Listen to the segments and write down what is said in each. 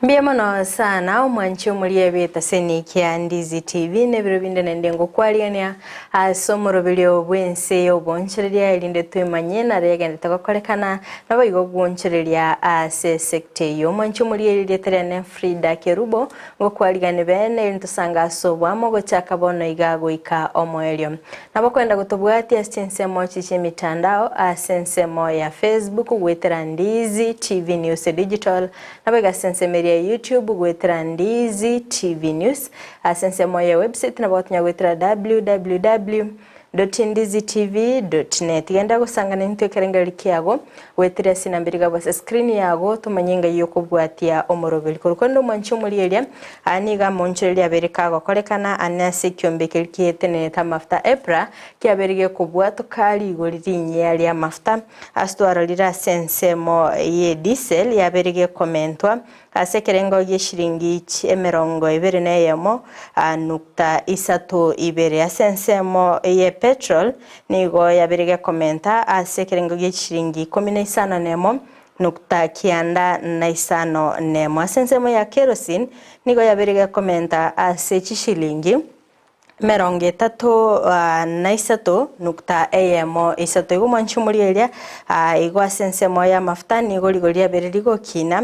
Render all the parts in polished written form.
Mbuya mono sana omwanchi omoria ebitaseni kia Ndizi TV na ebiro binde naende ngokwarigania ase omoroberio bw'ense y'obonchoreria erinde twemanye nare yagendete gokorekana naboigo gwonchoreria ase esecta eyio. Omwanchi omoria erieta riane Frida Kerubo ngokwarigani bene erinde tosange ase oboamo gochaka bono iga goika omoerio. Nabo kwenda gotobwatia ase chinsemo echi chi'emitandao ase ensemo ya Facebook goetera Ndizi TV News Digital Naboigo ase ensemo eria ya YouTube goetera Ndizi TV News. Ase ensemo ya website nabo gotonya goetera www.ndizitv.net. Genda gosangana intwe ekerengererio kiago goetera ase enamba eria igabwo ase screen yago tomanye engai yokobwatia omoroberi. Korwa korende omwanchi omorieria aya nigo amonchoreria abere kagokorekana ane ase ekiombe keria kietenenete amafuta EPRA kiabeire gekobwatoka rigori rinyia ri'amafuta Ase twarorire ase ensemo ye diesel yabeire gekomentwa ase ekerengo gi'eshiringi emerongo ebere na eyemo nukta isato ibere. Ase ensemo ye petrol nigo yabeire gekomenta ase ekerengo gi'echishiringi ikomi na isano nemo nukta kianda na isano nemo. Ase ensemo ya kerosene nigo yabeire gekomenta ase chishilingi Emerongo etato na isato nukta eyemo isato. Igo mwanche omorieria igo ase ensemo y'amafuta nigo rigori riabeire rigokina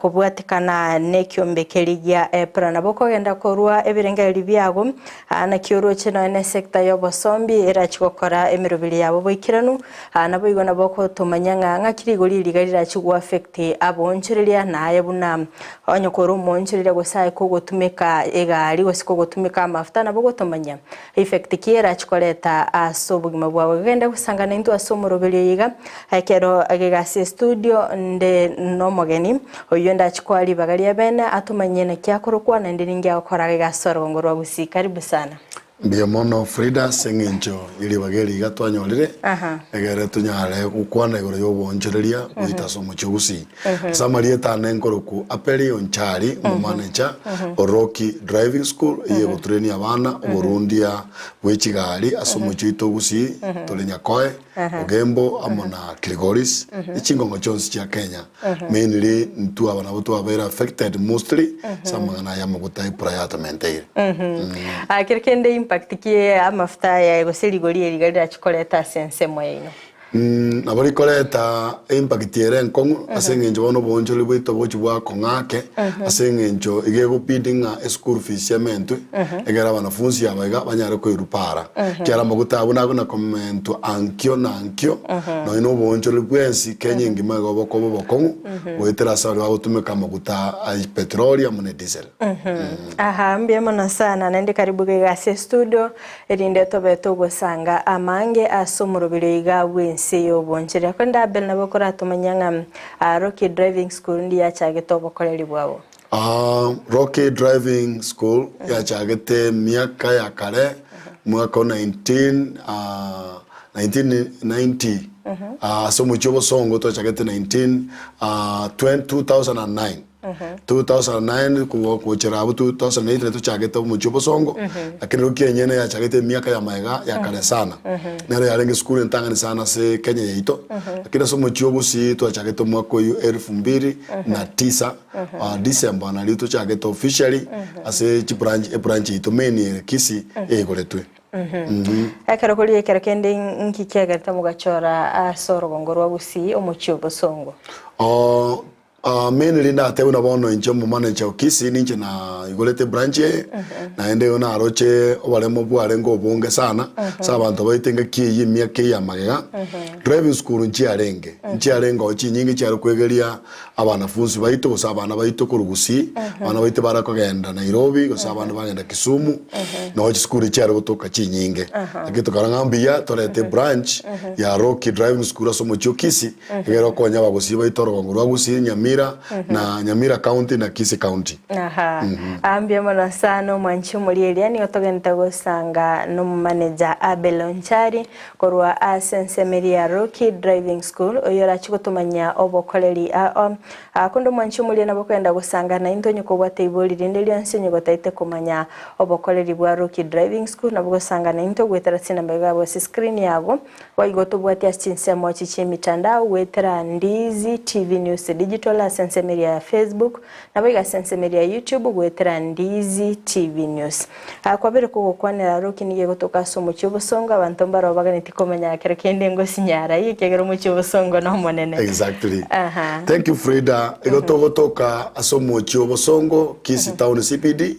kobwatekana nekiombe keria gia Epra. Nabo okogenda korwa ebirengererio biago naki oroche nonya ne sector y'obosombi erachie gokora emeroberi yabo boikeranu. Naboigo nabo ogotomanya ng'a ng'aki rigori eri iga rirachie go affect aboonchoreria naye buna Onye kore omoonchoreria gose aye kogotumeka egari gose kogotumeka amafuta nabo ogotomanya effect ki erachi koreta ase obogima bwao. Genda gosangana intwe ase omoroberio oyo iga ekero egasi estudio nde nomogeni oyio ndachi koa ribaga ria bene atomanyie naki akorokwa naende ninki agokora iga ase orogongo rwa Gusii. Karibu sana. Mbuya mono Frida ase eng'encho ye ribaga eri iga twanyorire, egere tonyare gokwana igoro y'oboonchoreria bwaito ase omochie o Gusii. Ase amarieta ane nkorokwa Aperi Onchari, omomaneja o Rocky Driving School, eyio egoturenia abana oborundia bwe chigari ase omochie oito o Gusii, tore Nyakoe, Ogembo amo na Kilgoris, ne chingongo chionsi chia Kenya. Mainly intwe aba nabo twabeire affected mostly ase amang'ana aya amaguta epura yatomenteire. Ah, kero kende impact ki amafuta aya gose rigori eri iga rirachi koreta ase ensemo yaino? Mm, nabo rikoreta impact ere enkong'u ase eng'encho bono oboonchoreri bwaito bogochi bwakong'a ake ase eng'encho iga egobidi ng'a eschool fees ementwe egere abanafunsi aba iga banyare koirupa ara. Ekiagera amaguta abwo nabo nakomentwa ankio na ankio nonya na oboonchoreri bwensi Kenya engima igo bokoba obokong'u goetera ase baria bagotumeka amaguta a petroli amo ne diesel. Aha, mbuya mono sana naende karibu iga ase estudio erinde tobe togosanga amange ase omoroberio iga bw'ense y'obonchoreria. Korende Abel nabo okoratomanya ng'a Rocky Driving School ndiyachagete obokoreri bwabo. Rocky Driving School yachagete emiaka ya kare, mwaka o 19 1990 ase omochie o Bosongo twachagete 19 2009 2009 gochera abwo 2008 nari tochagete omochie o Bosongo, lakini Rocky enyene yachagete emiaka ya magega ya kare sana. Nero yarenge esukuru entang'ani sana ase Kenya yaito, lakini ase omochie o Gusii twachagete omwaka oyio elfu mbili na tisa. December nario tochagete officially ase chibranch ebranch yaito main ere Kisii eigoretwe. Ekero koria ekero kende nki kiagerete mogachora ase orogongo rwa Gusii omochie o Bosongo? Mainly ndatebwe na bono inche omomanager o Kisii ninche naigorete ebranch eye naende igo naroche oboremo bwarenge obonge sana ase abanto baito engaki eyio emiaka eye ya magega driving school nchiarenge nchiarenge oo chinyinge chiare koegeria Abanafunsi baito gose abana baito korwa Gusii, abana baito bare kogenda Nairobi gose abande bagenda Kisumu, noo chisukuru chiare gotoka chinyinge. Lakini tokarora ng'a mbuya torete ebranch ya Rocky Driving School ase omochie o Kisii, egere okonye abagusii baito orogongo rwa Gusii, Nyamira na Nyamira County na Kisii County. Aha, aa mbuya mono sana omwanchi omorieria, nigo togente gosanga nomomanager Abel Onchari, Korwa ase ensemo eria ya Rocky Driving School, oyio orache gotomanyia obokoreri ao. Konde omwanchi omoria nabo okogenda gosanga naintwe onye kobwate ibori rinde rionsi onye gotaete komanya obokoreri bwa Rocky Driving School nabo gosanga naintwe goetera chinamba iga abwo ase screen yago. Boigo tobwate ase chinsemo echi chi'emitandao goetera Ndizi TV News Digital. ase ensemo eria ya Facebook, Naboigo ase ensemo eria ya YouTube goetera Ndizi TV News. Aa kwabere kogokwanera aro ki nigo egotoka ase omochie obosongo abanto mbaro baganeti komanya kero kende ngosinyara ayio ekiagera omochie obosongo nomonene. Exactly. Aha. Thank you Frida. Igo togotoka ase omochie obosongo Kisii Town CBD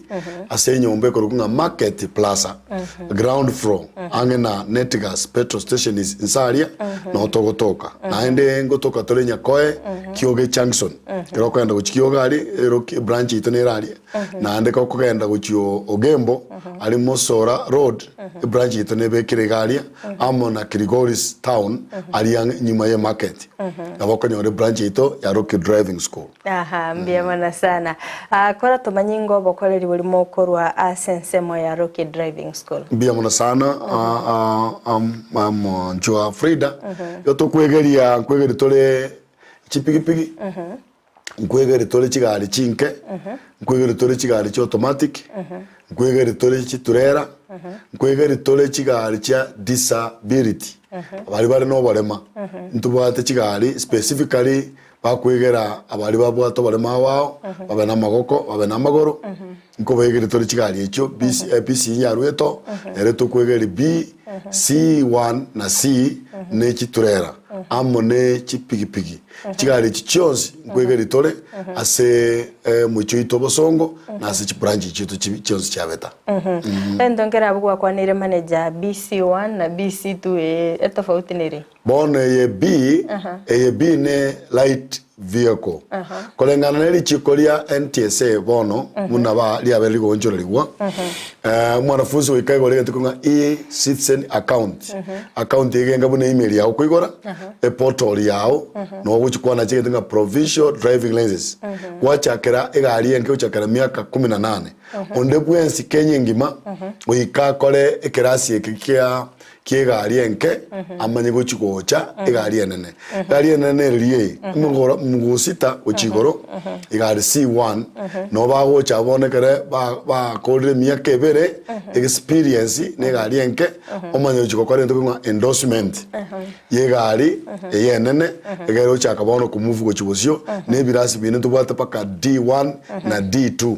ase enyomba ekorokwa ng'a Market Plaza ground floor ang'e na Netgas petrol station is inse aria noo togotoka. Naende ngotoka tore Nyakoe Kioge Junction. Ekero okogenda gochia Kioge aria ero branch yaito nere aria naende ekero okogenda gochia Ogembo aria Mosora road ebranch yaito nebekire iga aria amo na Kilgoris town aria ang'e nyuma ye market. Nabo okonyora ebranch yaito ya Rocky Driving School. Aha, mbuya mono sana. Ah, kora tomanye ng'a obokoreri boria mokorwa ase ensemo ya Rocky Driving School. Mbuya mono sana mwanchwa Frida. Igo tokwegeria nkwegeria tore chipigipigi, nkwegeria tore chigari chinke, nkwegeria tore chigari chia automatic, nkwegeria tore chiturera, nkwegeria tore chigari chia disability, baria bare na oborema, ntobwate chigari specifically bakwegera abaria babwate oborema ao ao, babe na amagoko, babe na amagoro, nkobaegeria tore chigari echio BC BC yarwete oo, ere tokwegeria B, C1 na C ne chiturera amo ne chipigipigi. Chigari echi chionsi nkwegeria tore ase omochie oito obosongo na ase chibranch chiaito chionsi chiabeta. Egento nkere abwo gwakwaneire manager BC1 na BC2 ee etofauti nere? Bono eye B, eye B ne light vehicle. Koreng'ana ne richiko ria NTSA bono buna ba riabeire rigoonchorerigwa, eh, omwanafunsi goika igoro egento ng'a e-citizen account. Account egenga buna email yago koigora, eportal yao, noo ogochi kwanacha egento ng'a provincial driving license. Gwachakera egari enke gochakera miaka kumi na nane. Onde bwensi Kenya engima, goika akore ekerasi eke kia ki'egari enke amanye gochia gocha egari enene. Egari enene neriria eye, emegoro mguu sita gochia igoro, egari C1, nabo bagocha bono ekere ba- bakorire emiaka ebere, experience na egari enke, omanye gochia gokora egento keng'wa endorsement ya egari eye enene, egere gochaka bono komove gochia bosio, na ebirasi binde ntobwate mpaka D1 na D2.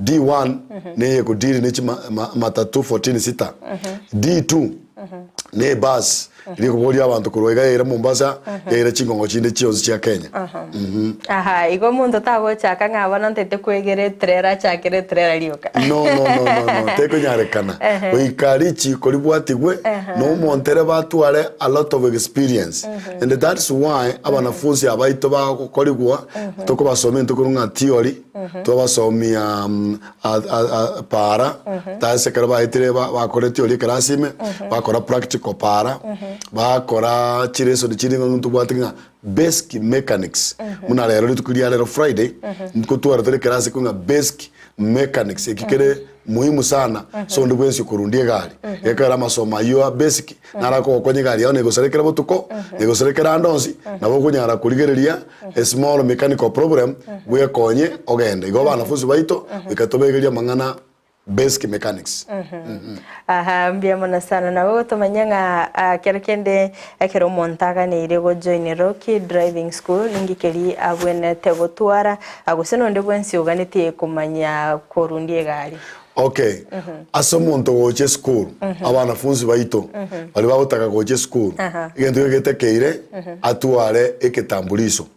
D1 neye ekodiri ne chima ma matatu 14 sita. D2 ne ebus eria ekobogoria abanto korwa iga yaira Mombasa yaira chingongo chinde chionsi chia Kenya. Aha, igo omonto tagochaka ng'a bono ntete kwegera etrailer achakere etrailer rioka. No no no no no tekonyarekana. Goika richiko ribwatigwe na omonto ere batware a lot of experience and that's why abanafunsi abaito bagokorigwa tokobasomia intwe korwa ng'a theory Twabasomia para, ase ekero baetire bakorete oria ekerasi ime, bakora practical para, bakora chilesson chiria ng'a ntobwate ng'a basic mechanics. Buna rero rituko ria rero Friday, nkotwara tore ekerasi ekwo ng'a basic mechanics, eki kere muhimu sana ase onde bwensi okorundia egari. Gekogera amasomo ayio a basic, naro akogokonya egari yao negosarekera botuko, negosarekera ande onsi, nabo okonyara korigereria a small mechanical problem bwekonye ogende. Igo abanafunsi baito goika tobegerie amang'ana basic mechanics. Aha, mbuya mono sana. Nabo gotomanya ng'a ah, kero kende ekero omonto aganeire gojoin Rocky Driving School ninki keri abwenerete gotwara ah, gose nonde bwensi oganetie komanya korundia egari. Okay, ase omonto ogocha esukuru, abanafunsi baito baria bagotaka gocha esukuru, egento keria getekeire atware eketambuliso.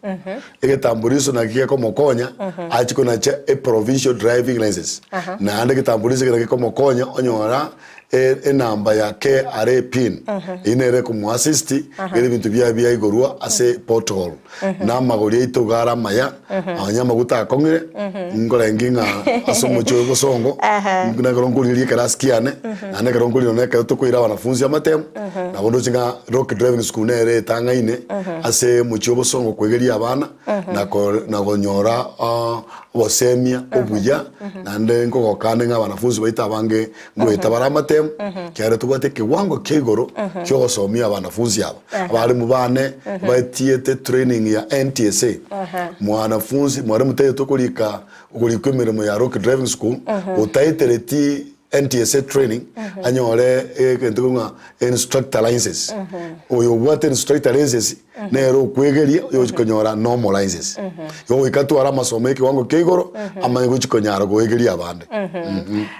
Egetambuliso nakio gekomokonya achie konacha eprovincial driving license. Naende egetambuliso ekio nakio gekomokonya onyora e- enamba ya KRA pin, eyio nere ekomoassist ekero ebinto biaye biaigorwa ase pothole. Na amagori aito iga are amaya, onye amaguta akong'ire, nkorenge ng'a ase omochie oyo bosongo, na ekero nkorigereria ekerasi kiane, naende ekero nkorira na ekero tokoira abanafunsi amatemu, nabo ndoche ng'a Rock Driving School nere etang'aine ase omochie o bosongo koegeria abana, na ko na konyora obosemia obuya, naende nkogoka ande ng'a abanafunsi baito abange Ngoeta bare amatemu, ekiagera tobwate ekewango kia igoro ki'ogosomia abanafunsi aba. Abarimu bane batiete training ya NTSA. Mwanafunsi, mwarimu taete okorika okorikwa emeremo ya Rock Driving School, otaetereti NTSA training, anyore egento ng'a instructor license. Oyo obwate instructor license. nere okwegeria oyogochi konyora normal license. Igo goika atware amasomo ekewango kia igoro amanye gochi konyara koegeria abande.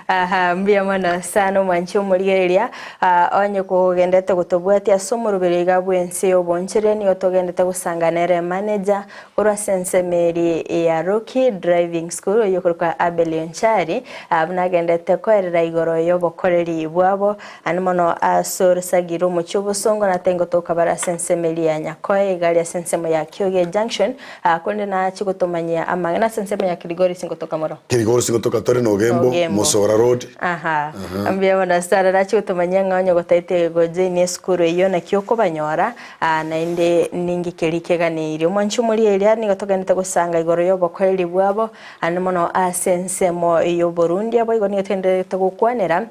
Aha, mbuya mono sana omwanchi omorigereria. Ah, onye kogendete gotobwatia ase omoroberi iga bw'ense y'obonchore nigo togendete gosanga nere manager korwa ase ensemo eri ya Rocky Driving School oyio okorokwa Abel Onchari ah, buna agendete koerera igoro y'obokoreri bwabo Naende mono ase orosagi rw'omochie obosongo natenge gotoka bare ase ensemo eria ya Nyakoe, iga aria ase ensemo ya Kioge Junction, korende nachie gotomanyia amang'ana ase ensemo ya Kilgoris ngotoka moro. Kilgoris ngotoka tore na Ogembo, Ogembo. Mosora Road. Aha, mbuya mono ase aro nachie gotomanyia ng'a onye gotaete gojoinia esukuru eyio naki okobanyora, naende ninki keria keganeirie. Omwanchi omoria eria nigo togenderete gosanga igoro y'obokoreri bwabo, Naende mono ase ensemo y'oborundia boigo nigo togendererete gokwanera,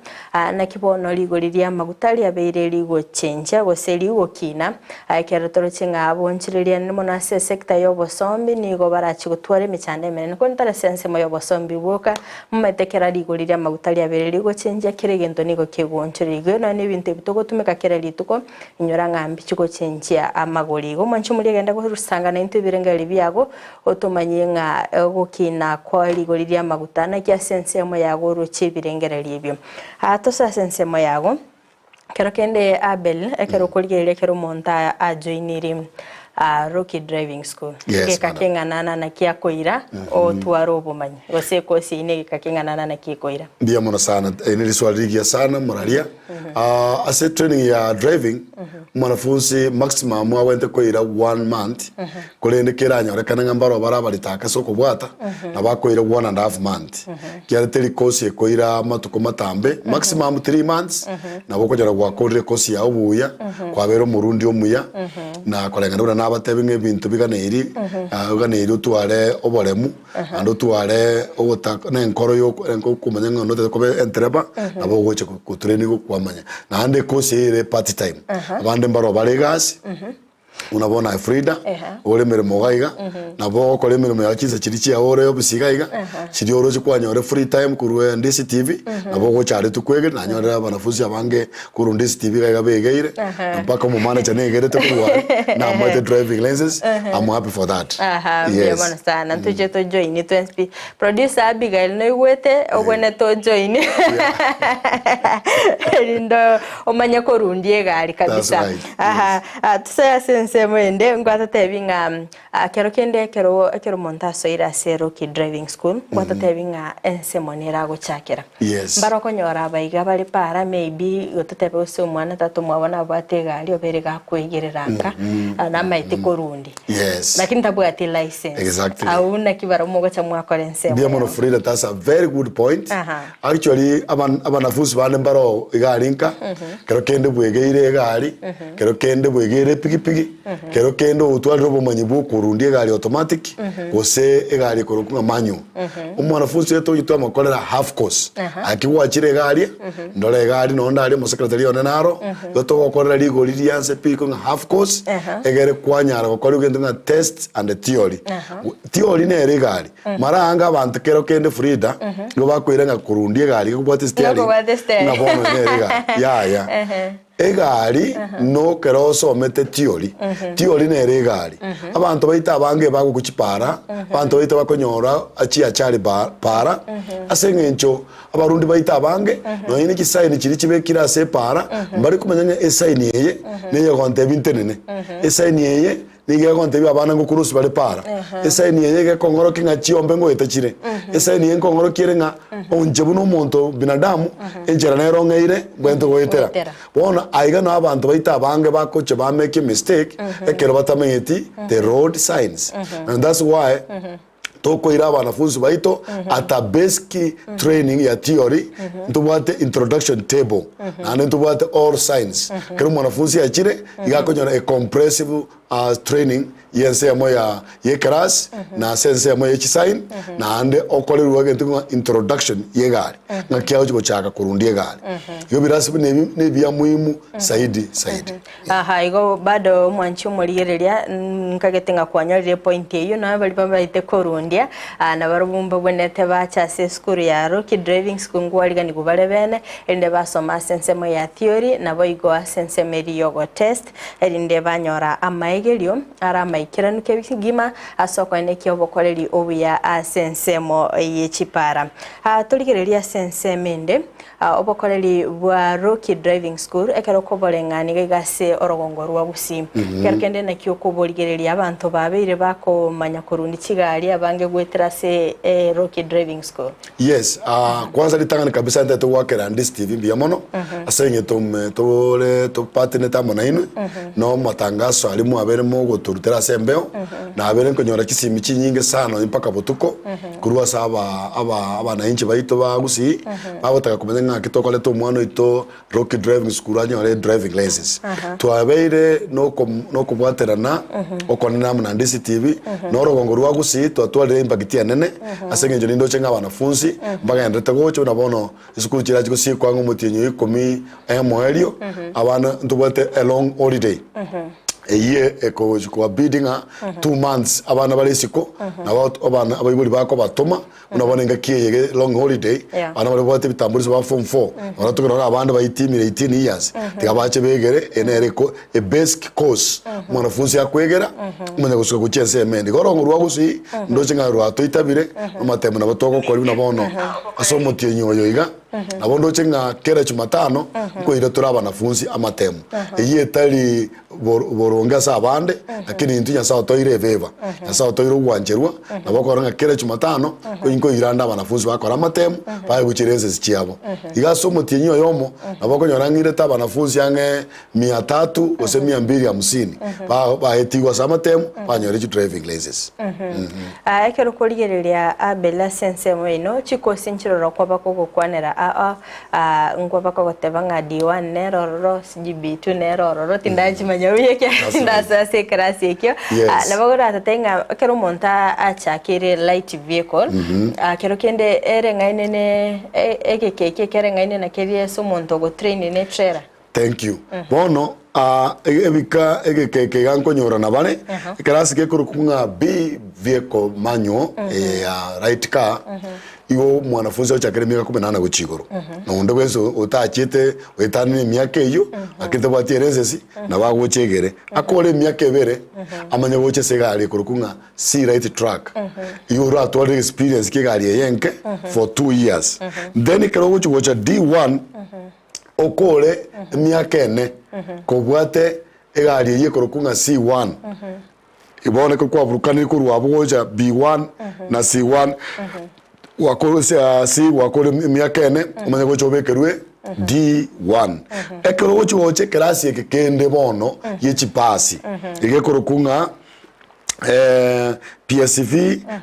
naki bono rigori ri'amaguta riabeire rigochenchia gose rigokina, ekero toroche ng'a abonchoreria naende mono ase esecta y'obosombi nigo barache gotwara emechando emenene. Korende tari ase ensemo y'obosombi bwoka, momanyete kera rigori ri'amaguta riabeire rigochenchia kera egento nigo kegoonchoreria. Igo nonya nebinto ebi togotumeka kera rituko, inyora ng'a mbichi gochenchia amagori. Igo omwancho omoria genda gorusanga naintwe ebirengererio biago, Otomanyie ng'a ogokina kwa rigori ri'amaguta naki ase ensemo yago oroche ebirengererio ebio. Aa tosoe ase ensemo yago, kero kende Abel, ekero okorigereria ekero omonto ajoiniri Rocky Driving School, Yes, egeka madam. keng'ana na naki akoira otware obomanyi, gose ekosi eyio negeka keng'ana na naki ekoira. Mbuya mono sana, eri ne riswali rigiya sana moraria. Ase training ya driving, omwanafunsi maximum agwenerete koira one month, korende keranyorekane ng'a mbaroo bare abaritaka ase okobwata, nabo akoira one and half month. Ekiagera teri course ekoira amatuko matambe, maximum 3 months, nabo okonyora gwakorire ecourse yago buya, kwabeire omorundi omuya, na koreng'ana buna nabatebi ng'a ebinto biganeiri, biganeiri otware oboremu. Naende otware ogotaka na enkoro ya okomanya ng'a notagete koba entereba, nabo ogocha gotrainiwa kwamanya. Naende ekosi eye ere part time, abande mbaroo bare egasi, buna bono aye Frida, ore emeremo iga iga, nabo ogokora emeremo yago chinsa chiria chiago ore ofisi iga iga, chiria oroche kwanyora free time korwa NDC TV, nabo ogocha aria tokoegeria, nanyorire abanafunsi abange korwa NDC TV iga iga begeire, mpaka omomanager negerete korwa aria, namoete driving license, I'm happy for that. Aha, mbuya Yes. mono sana. Ntoche tojoini twensi pi. Producer Abigail noigwete ogwenerete ojoini. Erinde omanye korundia egari kabisa. That's right, Aha, ah, tosoe ase ensemo ende ngwatotebi ng'a ah, kero kende ekero ekero omonto asoire ase Rocky Driving School, ngwatotebi ng'a ensemo nere agochakera. Yes. Mbare okonyora abaiga bare para maybe gototebe gose omwana tata omwabo nabwate egari obere gakwegerera nka namaete korundi. Yes. Lakini tabwati license. Exactly. Abwo naki barabwo mogocha mwakora ensemo Mbuya mono yabo. Frida, that's a very good point. Aha. Actually aban- abanafunsi bande mbaro egari nka, kero kende bwegeire egari, kero kende bwegeire epikipiki, kero kende otwarire obomanyi bwa okorundia egari automatic, gose egari ekorokwa ng'a manual. Omwanafunsi oyo togochia twamokorera half course. Aki gwachire iga aria, ndore iga aria nonde aria omosecretary one naro, igo togokorera rigori rianse pi ng'a half course, egere kwanyara gokora egento ng'a test and theory. Theory nere egari, mara aange abanto kero kende Frida, nigo bakoira ng'a korundia egari iga kobwate steering, Nokobwate steering. ng'a bono nere egari, yaya. Egari nokero osomete theory, theory nere egari. Abanto baito abange bagokwa chipara, abanto baito bakonyora chiachari ba para, ase eng'encho abarundi baito abange, nonye ne chisaini chiria chibekire ase epara, mbari komanya ng'a esaini eye neye gontebia ntenene, esaini eye Nigo egontebia abana ngokurusia bare para. Esaini eye iga ekong'orokia ng'a chiombe ngoeta chire. Esaini eye nkong'orokia ere ng'a onche buna omonto binadamu, enchera nere ong'eire mbwente goetera. Goetera. Bono aiga nao abanto baito abange bagocha ba make emistake ekero batamenyeti the road signs. And that's why tokoira abanafunsi baito at a basic training ya theory, ntobwate introduction table, naende ntobwate all signs. Ekero omwanafunsi achire, iga akonyora a comprehensive training ya ensemo ya ya eclass, na ase ensemo ya chisign, naende okorerwa egento ng'a introduction ya egari, ng'aki agochi gochaka korundia egari. Igo ebirasi buna ebi na ebia muhimu zaidi zaidi. Aha, igo bado omwanchi omorigereria, nkagete ng'a kwanyorire epoint eyio, nonya baria babaete korundia, nabarobwo mbabwenerete bache ase esukuru ya Rocky Driving School nkwariganigwa bare bene, erinde basoma ase ensemo ya theory, naboigo ase ensemo eria ya ogotest, erinde banyora amaege. Amaigerio are amaikeranu kegima ase okoenekia obokoreri obuya ase ensemo ye chipara. Torigererie ase ensemo ende obokoreri bwa Rocky Driving School ekero okoboreng'ania iga iga ase orogongo rwa Gusii. Ekero kende naki okoborigereria abanto babeire bakomanya korundia chigari abange goetera ase Rocky Driving School. Yes, kwanza ritang'ani kabisa ntagete goakera Ndisi TV mbuya mono ase eng'encho tome tore topatenete amo nainwe na amatangaso aria mwabeire mogotorutera ase embeo, nabeire nkonyora chisimi chinyinge sana nonye mpaka botuko korwa ase aba aba abanainchi baito ba Gusii bagotaka komanya ng'aki tokoreta omwana oito Rocky Driving School anyore driving license. Twabeire nokobwaterana okonene amo na Ndisi TV, na orogongo rwa Gusii twatwarire impact enene ase eng'encho nindoche ng'a abanafunsi mbagenderete gocha buna bono esukuru chirachi gosiekwa ang'e omotienyi o ikomi emoerio, abana ntobwate a long holiday. Eyio ekogochi kobabidi ng'a 2 months abana bare isiko, nabo abana abaibori bakobatoma Buna bono engaki eye ge long holiday, Yeah. abana baria babwate ebitambulisho ba form 4, nabo tokonyora abande baitimire 18 years, tiga bache begere, eye nere eko a basic course omwanafunsi akwegera, omanya gosuka gochia ensemo ende. Igo orongo rwa gusii, ndoche ng'a rwatoitabire, amatemo nabo togokora buna bono ase omotienyi oyo iga, nabo ndoche ng'a kera jumatano, nkoira tore abanafunsi amatemo. Eyio etari boronge ase abande, lakini intwe Nyasae otoire efavour, Nyasae otoire ogwancherwa, nabo okora ng'a kera Jumatano, nkoira ande abanafunsi bakore amatemu, baegwe chirenses chiabo. Iga ase omotienyi oyomo, nabo okonyora ng'irete abanafunsi ang'e mia tatu gose mia mbili hamsini, baetigwe ase amatemu, banyore chidriving license. Ekero okorigereria Abel ase ensemo ino, chikosi nchiroro kwaba kogokwanera aa Nkwo bakogoteba ng'a D1 nere ororo, sijui B2 nere ororo, tindachimanya buya ekiagera tindasoa ase ekerasi ekio. Yes. Nabo oratotebie ng'a ekero omonto achakire light vehicle, kero kende ereng'aine ne egeka ekio ekereng'aine na keria ase omonto ogotrain ne etrailer. Thank you. Bono ebika egeka eke iga nkonyorana bare, ekerasi gekorokwa ng'a B vehicle manual eye ya right car, igo omwanafunsi agochakera emiaka kumi na nane gochia igoro. Na onde bwensi otachiete oetanire emiaka eyio, lakini tabwati eresesi, nabo agocha egere. Akore emiaka ebere, amanye gocha ase egari ekorokwa ng'a C right truck. Igo oratware experience kia egari eye enke for 2 years. Then ekero ogochi gocha D1, Okore emiaka ene kobwate egari eyio ekorokwa ng'a C1, bono ekero kwaburukanire korwa abwo gocha B1 na C1, gwakore C gwakore emiaka ene omanye gocha obekerwe D1. Ekero ogochi gocha ekerasi eke kende bono gie chipasi, iga ekorokwa ng'a PSV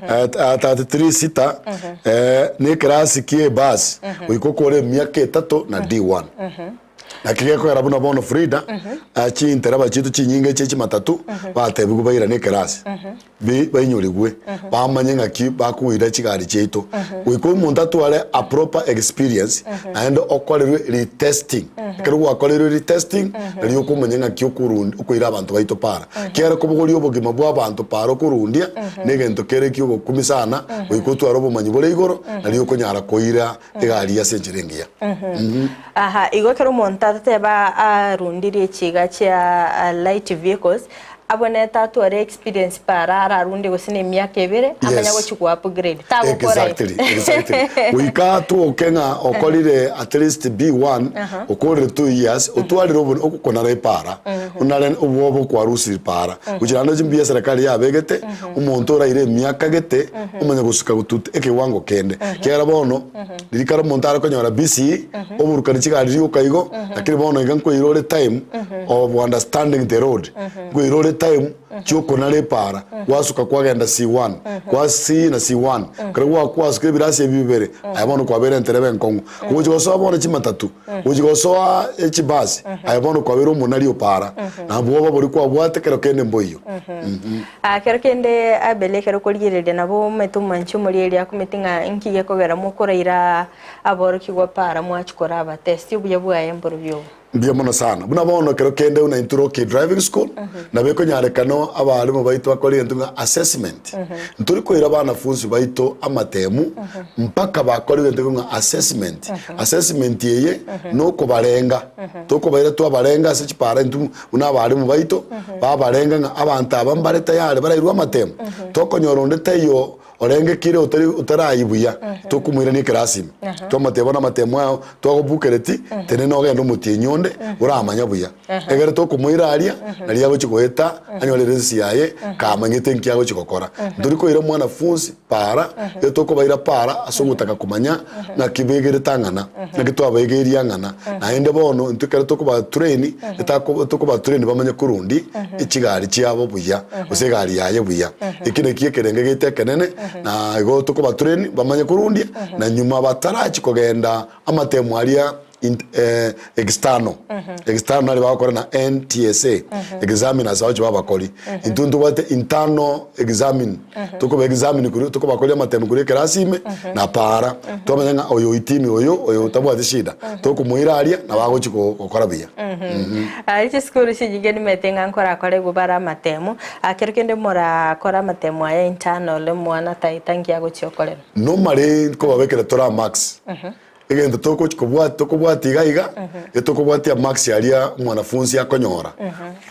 33 sita na ekerasi kie ebasi goika okore emiaka etato na D1. Naki gekogera buna bono Frida chintereba chiaito chinyinge chie chimatatu batebigwe bairane ekerasi bainyorigwe bamanye ng'aki bakoira chigari chiaito. Goika omonto atware a proper experience naende okorerwe retesting. Ekero gwakoreirwe retesting nario okomanya ng'aki okoira abanto baito para. Kiagera kobogoria obogima bw'abanto para okorundia negento kere ki'ogokumia sana, goika otware obomanyi bore igoro, nario okonyara koira egari ase enchera engiya. Aha, igo ekero omonto atateba arundirie chiga chia light vehicles, abwenerete atware experience para ararundie gose na emiaka ebere, amanye Yes. gochia go upgrade. Tagokora igo. Exactly, exactly. Goika atoke ng'a okorire at least B1, okorire 2 years, otwarire okonara epara, onare obwoba okwarusire para. Gochia naende chimbuya eserekari yabegete, omonto oraire emiaka gete, omanye gosuka gotuta ekewango kende. Ekiagera bono, riria kare omonto are konyora BCE, oburukani chigari rioka igo, lakini bono iga nkoira ore time of understanding the road, nkoira ore time chiokonara epara, gwasuka kwagenda C1, kwa C na C1, ekero gwakwasuka ebirasi ebi bibere, aye bono kwabeire entereba enkong'u. Gochia gosoa bono chimatatu, gochia gosoa echibasi, aye bono kwabeire omonari o para, na bwoba boria kwabwate kero kende mboiyo. Kero kende Abel ekero okorigereria nabo omanyete omwanchi omoria erio akumeti ng'a inki gekogera mokoraira aborokigwa para mwachia koraba test obuya bwaye mborobio obo. Mbuya mono sana. Buna bono ekero kende buna intwe Rocky Driving School, nabo ekonyarekana abalimu baito bakore egento ng'a assessment. Ntori koira abanafunsi baito amatemu mpaka bakore egento ng'a assessment. Assessment eye nokobarenga, tokobaira twabarenga ase chipara intwe buna abalimu baito, babarenga ng'a abanto aba mbare tayari barairwe amatemu. Tokonyora onde taiyo Orenge kire otari otarayia buya, tokomoirania ekerasi ime. Twamotebia bono amatemo ao twagobukereti, tenena ogende omotienyi onde oramanya buya. Egere tokomoira aria, naria agochia goeta anyore eresesi yaye kamanyete nki agochia gokora. Ntori koira omwanafunsi para, igo tokobaira para ase ogotaka komanya ng'aki begerete ang'ana, ng'aki twabaegeria ang'ana. Naende bono intwe ekero tokobatrain, etako tokobatrain bamanye korundi echigari chiabo buya, gose egari yaye buya. Eki nakio ekerengo giaito ekenene, na igo tokobatrain bamanye korundia, na nyuma batarachi kogenda amatemo aria int external, external naria bagokora na NTSA, examiners abache babakori. Intwe ntobwate internal examine, tokoba examine korwa tokobakoria amatemo korwa ekerasi ime, na para, twamanya ng'a oyo oitimire oyo, oyo otabwati shida, tokomoira aria nabo agochi go gokora buya. Aye chisukuru chinyinge nimanyete ng'a nkorakore igo bare amatemo, kero kende morakore amatemo aya internal omwana taeta nki agochia okorera. Normally nkobabekera tore amarks, egento togochi kobwati tokobwatia iga iga, etokobwatia amarks aria omwanafunsi akonyora,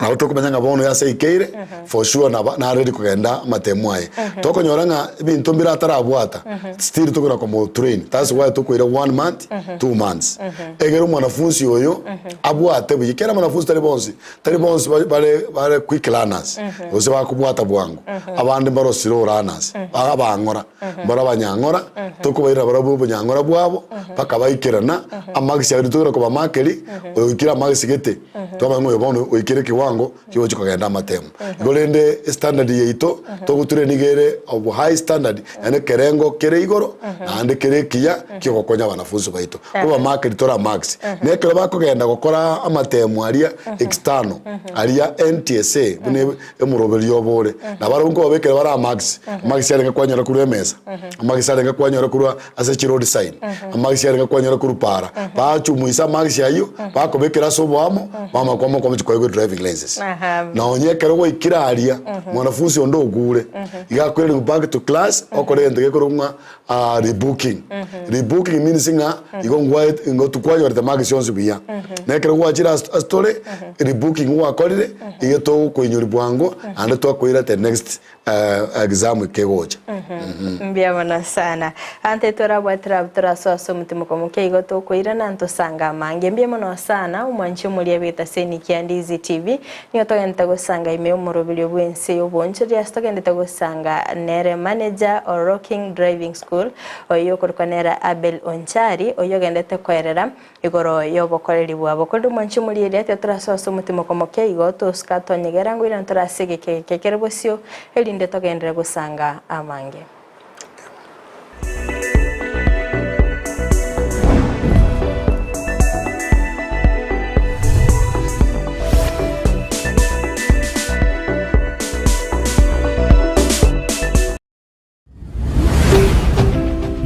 nabo tokomanya ng'a bono ase aikeire, for sure naba naredi kogenda amatemo aye. Tokonyora ng'a ebinto mbire atarabwata, still tokona komotrain, that's why tokoira one month, 2 months, egere omwanafunsi oyo abwate buya, ekiagera abanafunsi tari bonsi, tari bonsi bare bare bare quick learners, gose bakobwata bwango, abande mbaro slow learners, abang'ora, mbaro abanyang'ora, tokobairera barabwo obonyang'ora bwabo, mpaka baikerana, amarks aria tokogenda kobamakeri, oyo oikire amarks gete, twamanya ng'a oyo bono oikire ekiwango kigochi kogenda amatemo. Igo rende estandard yaito, togotura nigo ere of high standard, yaani ekerengo kere igoro, naende kere ekiya kiogokonya abanafunsi baito. Kobamakeri tore amarks. Na ekero bakogenda gokora amatemo aria external, aria NTSA, buna e- emoroberio obo ore, nabarabwo nkobabekera bare amarks, amarks arenge kwanyora korwa emesa, amarks arenge kwanyora korwa ase chiroad sign, amarks arenge kwanyora korwa para, bachumuisa amarks ayio, bakobekera ase oboamo, bamanya kwama kwamachi koegwa edriving license. Nonye ekero gwaikire aria, mwanafunzi onde ogure, iga akoiraniwa back to class, okore egento gekorokwa ng'a rebooking. Rebooking means ng'a igo ngwaete igo tikwanyorete marks onsi buya. Na ekero gwachire ase ase tore, rebooking gwakorire, iga togokoinyori bwango, naende twakoira the next exam kegocha. Mbuya mono sana. Ante torabwatire abwo torasoa ase omotimoko moke igo tokoirana ntosanga amange. Mbuya mono sana omwanchi omoria bw'etaseni kia Ndizi TV. Nigo togendete gosanga ime y'omoroberio bw'ense y'obonchoria ase togendete gosanga nere manager o Rocking Driving School oyio okorokwa nere Abel Onchari oyio ogendete koerera Igoro y'obokoreri bwabo. Korende omwanchi omorieria, tiga torasoe ase omotimoko moke igo, tosuka twanyegera ngoirana tore ase egeka eke kere bosio, erinde togenderere gosanga amange.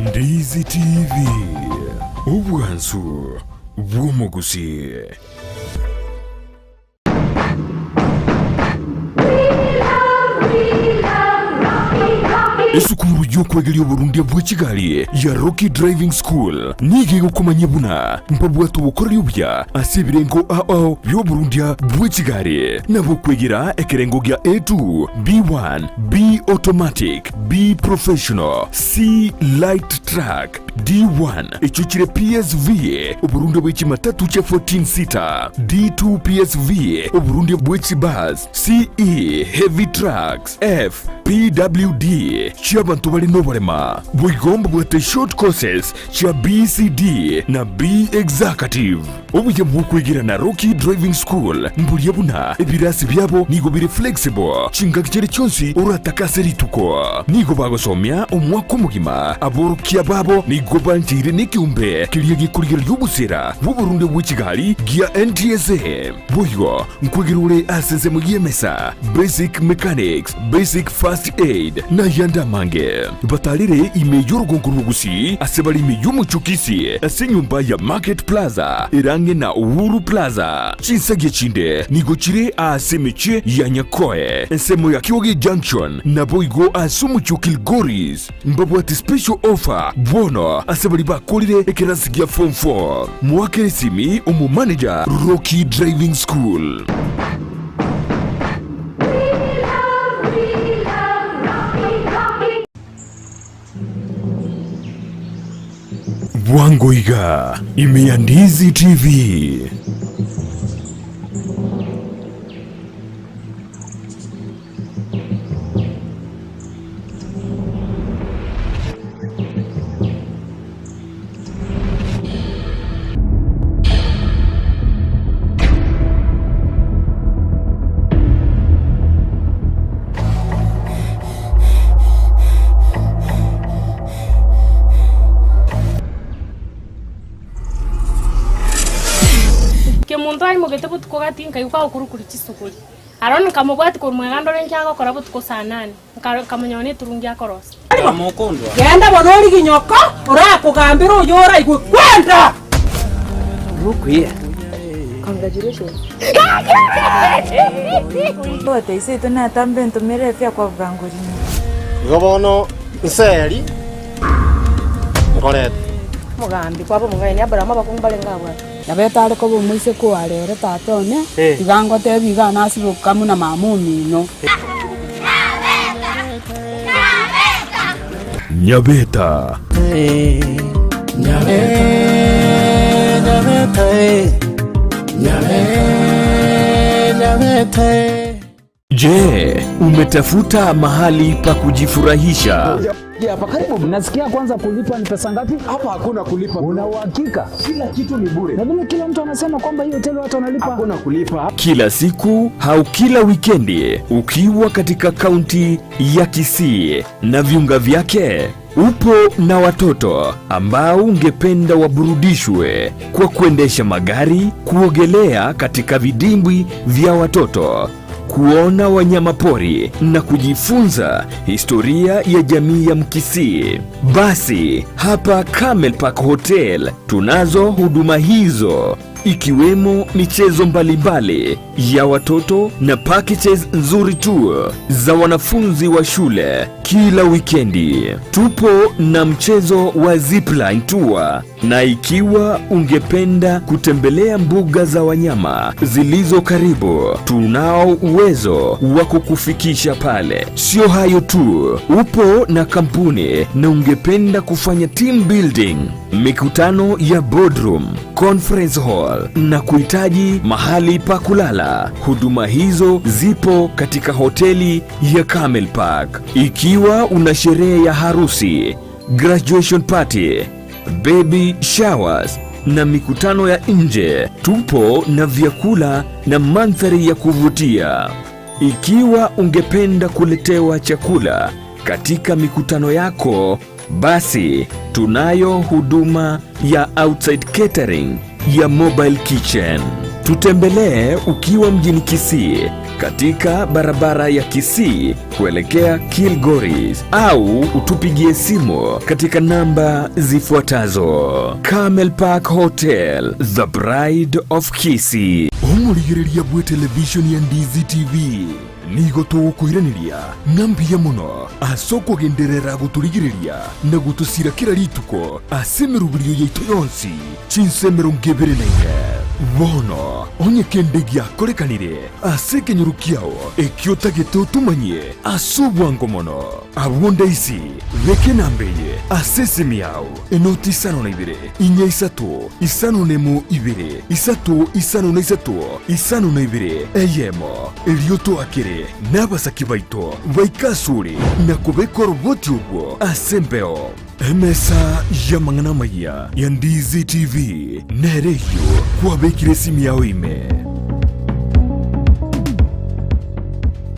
Ndizi TV, obwansu bw'omogusii. Esukuru y'okwegeria oborundia bwe chigari ya Rocky Driving School nigo egokomanyia buna mbabwate obokoreri obuya ase ebirengo ao ao bi'oborundia bwe chigari nabo okwegera ekerengo gia A2, B1, B automatic, B professional, C light truck, D1 echio chire PSV, oborundia bwe chimatatu chia 14 seater, D2 PSV, oborundia bwe chibus, CE heavy trucks, F PWD chi'abanto bare noborema. Boigo mbabwate short courses chia BCD na B Executive. Obuya bw'okwegera na Rocky Driving School mboria buna ebirasi biabo nigo bire flexible chingaki chiria chionsi oratake ase rituko. Nigo bagosomia omwaka omogima, aborokia babo nigo bancheire nekeombe keria gekorigereria obosera bw'oborundia bwe chigari gia NTSA. Boigo nkwegera ore ase ensemo y'emesa, basic mechanics, basic first aid, nayande. amange. Batarire ime y'orogongo rwa Gusii ase bare ime y'omochie o Kisii ase enyomba ya Market Plaza ere ang'e na Uhuru Plaza. Chinsagia chinde nigo chire aase emechie ya Nyakoe, ensemo ya Kioge Junction, naboigo ase omochie o Kilgoris. Mbabwate special offer bono ase baria bakorire ekerasi gia form 4. Moakere esimi omomanager Rocky Driving School. Bwango iga ime ya Ndizi TV. Kemunto aimogete botuko gati nkaigwa kagokurukuri chisuguri. Aroni nkamobwatia korwa mwega ndore inki agokora botuko saa nane, nkamonyora neturungi akorosia. Genda bono origie nyoko orakogambere oyo oraigwe kwenda. Igo bono nseri nkorete. Omogambi kwaba omong'aini, Aburaamu abakungu barenge abwate. Nabo etare koba omoiseke oare ere tata one, tiga ngotebie iga nasiboka buna mama omino. Nyabeta. Je, umetafuta mahali pa kujifurahisha? Hapa karibu. Nasikia kwanza kulipa ni pesa ngapi? Hapa hakuna kulipa. Una uhakika? Kila kitu ni bure. Na vile kila mtu anasema kwamba hii hoteli watu wanalipa. Hakuna kulipa. Kila siku au kila wikendi ukiwa katika kaunti ya Kisii na viunga vyake, upo na watoto ambao ungependa waburudishwe kwa kuendesha magari, kuogelea katika vidimbwi vya watoto, kuona wanyamapori na kujifunza historia ya jamii ya Mkisii. Basi hapa Camel Park Hotel tunazo huduma hizo ikiwemo michezo mbalimbali ya watoto na packages nzuri tu za wanafunzi wa shule kila wikendi. Tupo na mchezo wa zipline tour, na ikiwa ungependa kutembelea mbuga za wanyama zilizo karibu, tunao uwezo wa kukufikisha pale. Sio hayo tu, upo na kampuni na ungependa kufanya team building, mikutano ya boardroom, conference hall na kuhitaji mahali pa kulala, huduma hizo zipo katika hoteli ya Camel Park. Ikiwa una sherehe ya harusi, graduation party, baby showers na mikutano ya nje, tupo na vyakula na mandhari ya kuvutia. Ikiwa ungependa kuletewa chakula katika mikutano yako, basi tunayo huduma ya outside catering ya mobile kitchen. Tutembelee ukiwa mjini Kisii katika barabara ya Kisii kuelekea Kilgoris au utupigie simu katika namba zifuatazo. Camel Park Hotel, the Bride of Kisii. Omorigereria bwe television ya Ndizi TV nigo tũgũkwĩranĩria ng'a mbuya mũno ase okogenderera gotũrigereria na gotosira kera rituko ase emeroberio yaito yonsi chinsa emerongo ebere na ine. Bono onye kende giakorekanire ase ekenyoro kiao ekio otagete otomanyie ase obwango mono, abwo ndaisi beka enamba eye ase esimi yao, enoti isano na ibere, inya isato, isano nemo ibere, isato isano na isato, isano na ibere, eyemo, erio toakere nabasaki baito baike asore na kobeka oroboti orwo ase embeo. Emesa y'amang'ana amayia ya Ndizi TV nere eyio kwabekire esimi yao ime.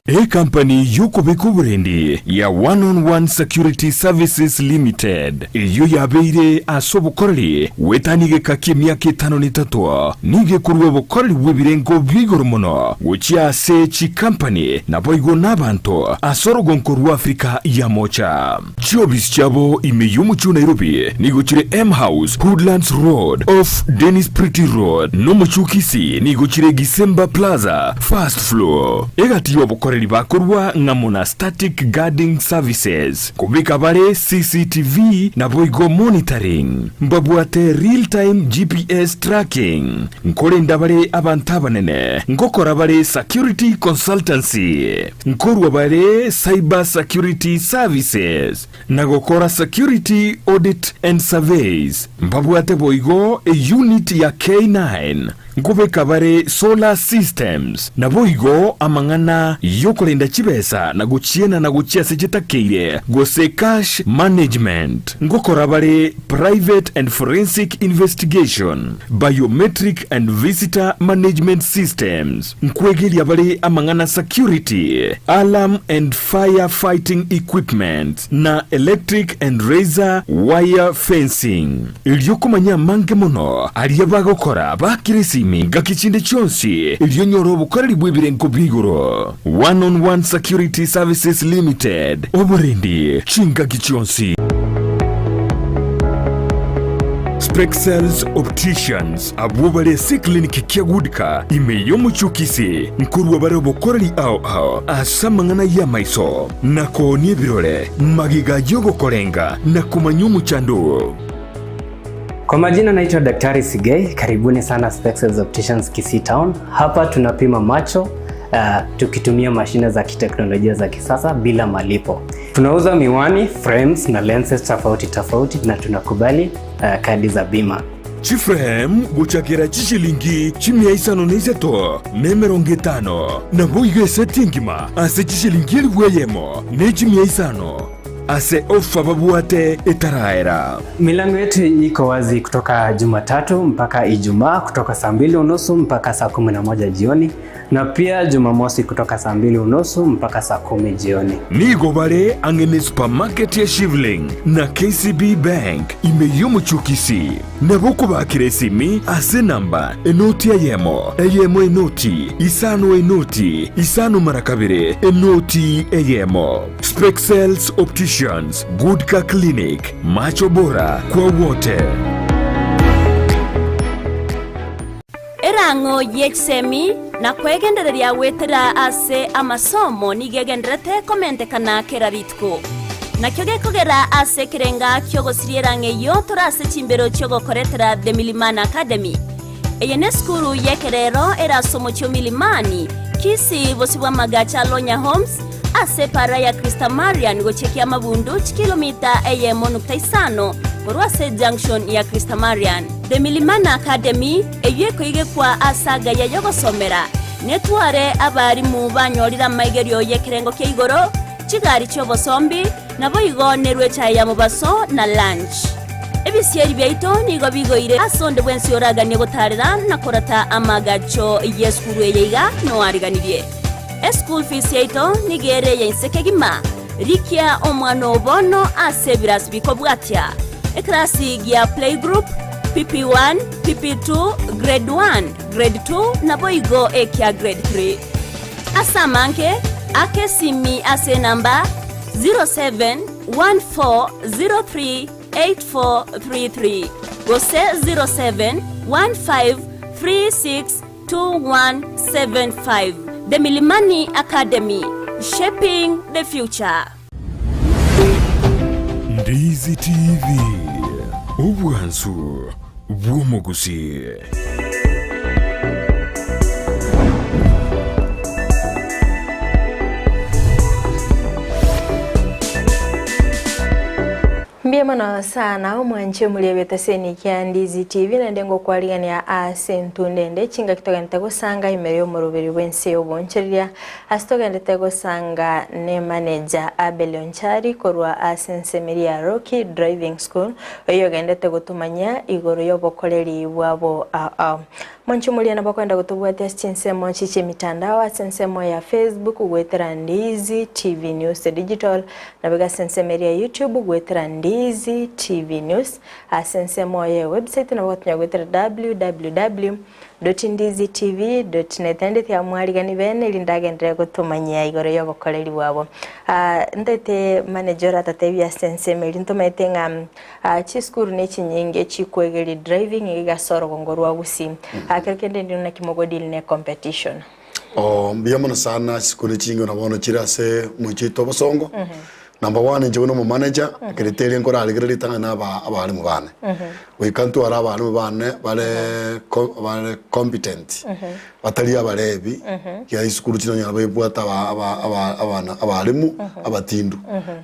Ekampani y'okobeka oborendi ya One on One Security Services Limited, eyio yabeire ase obokoreri goetania egeka ki'emiaka etano na etato, nigo ekorua obokoreri bw'ebirengo bia igoro mono gochia ase chikampani naboigo nabanto ase orogonko rwa Africa ya Mocha. Chiofisi chiabo ime y'omochie o Nairobi nigo chire M House, Hoodlands Road, off Dennis Pretty Road, na omochie o Kisii nigo chire Gisemba Plaza, First Floor. Egati y'obokoreri bakorua ng'amo na Static Guarding Services, kobeka bare CCTV naboigo monitoring. Mbabwate real time GPS tracking, nkorenda bare abanto abanene, ngokora bare security consultancy. Nkorua bare Cyber Security Services na gokora Security Audit and Surveys. Mbabwate boigo eunit ya K9, nkobeka bare Solar Systems, naboigo amang'ana yokorenda chibesa na gochienana gochia ase chitakeire gose Cash Management. Ngokora bare Private and Forensic Investigation, Biometric and Visitor Management Systems. Nkwegeria bare amang'ana security, alarm and fire fighting equipment, na electric and razor wire fencing. Erio komanya amange mono aria bagokora bakire esimi ngaki chinde chionsi erio onyore obokoreri bw'ebirengo bia igoro. One on One Security Services Limited, oborendi chingaki chionsi. Spexels Opticians Abwo bare ase eclinic kia Goodcar ime y'omochie o Kisii nkorua bare obokoreri ao ao ase amang'ana y'amaiso, na koonia ebirore, magega y'ogokorenga na komanya omochando oo. Kwa majina naitwa Daktari Sigei, karibuni sana Spexels Opticians Kisii Town. Hapa tunapima macho tukitumia mashine za kiteknolojia za kisasa bila malipo. Tunauza miwani, frames na lenses tofauti tofauti na tunakubali kadi za bima. Chiframe gochakera chishilingi chimia isano na isato, na emerongo etano, naboigo eseti engima ase chishilingi elifu eyemo ne chimia isano, ase ofa babwate etaraera. Milango yetu iko wazi kutoka Jumatatu mpaka Ijumaa kutoka saa mbili unusu mpaka saa 11 jioni na pia Jumamosi kutoka saa mbili unusu mpaka saa 10 jioni. Nigo bare ang'e ne supermarket ya Shivling na KCB Bank ime y'omochie o Kisii. Nabo okobakera esimi ase enamba enoti eyemo, eyemo enoti, isano enoti, isano mara kabere, enoti eyemo. Spexels Opticians, Good Car Clinic, macho bora kwa wote. Erang'o ye chisemi na kwegendereria goetera ase amasomo nigo egendererete komentekana kera rituko. Nakio gekogera ase ekerenga ki'ogosiria erang'o eyio tore ase chimbero chi'ogokoretera The Milimani Academy. Eye nesukuru y'ekerero ere ase omochie o Milimani, Kisii, bosio bw'amagacho a Lonya Homes, ase epara ya Christamarian gochia Kiamabundu, chikilomita eyemo nukta isano korwa ase junction ya Christamarian. The Milimani Academy, eyio ekoigekwa ase agaya y'ogosomera, netware abarimu banyorire amaigerio y'ekerengo kia igoro, chigari chi'obosombi, naboigo nerue echae ya mobaso na lunch. Ebisieri biaito nigo bigoire ase onde bwensi oraganie gotaarera na korata amaagacho y'esukuru eye iga noariganirie. Eschool fees yaito nigo ere eya inse kegima. Rikia omwana oo bono ase ebirasi bikobwatia, Ekerasi gia playgroup, PP1, PP2, Grade 1, Grade 2 naboigo ekia Grade 3. Ase amange, aka esimi ase enamba 0714038433 gose 0715362175. The Milimani Academy, shaping the future. Ndizi TV, obwansu bw'omogusii. Mbuya mono sana omwanchi omoriebete ase enikia Ndizi TV naende ngokwarigania ase entunda ende chingaki togendete gosanga ime y'omoroberi bw'ense y'obonchereria ase togendete gosanga ne manager Abel Onchari korwa ase ensemeri ya Rocky Driving School oyio ogendete gotomanyia igoro y'obokoreri bwabo ao ao. Mwanche omoria nabo okoenda gotobwatia ase chinsemo echi chi'emitandao ase ensemo ya Facebook goetera Ndizi TV News Digital, naboigo ase ensemo eria ya YouTube goetera Ndizi TV News, ase ensemo ye website nabo ogotonya goetera www.ndizitv.net. Naende tiga mwarigani bene erinde agenderere gotomanyia igoro y'obokoreri bwabo. Ah, ntaete manager oratatebia ase ensemo eria ntomaete ng'a Chisukuru nechinyinge chikwegeria driving iga ase orogongo rwa Gusii. Kero kende ndino naki mogodeal ne competition. Oh, mbuya mono sana chisukuru chinge buna bono chire ase omochie oito obosongo. Number one inche buna omomanager, criteria nkorarigereria ritang'ani na aba abalimu bane. Goika ntware abalimu bane bare co bare competent, batari abarebi, ekiagera chisukuru chinde onyora baebwate aba aba aba abana abalimu abatindu.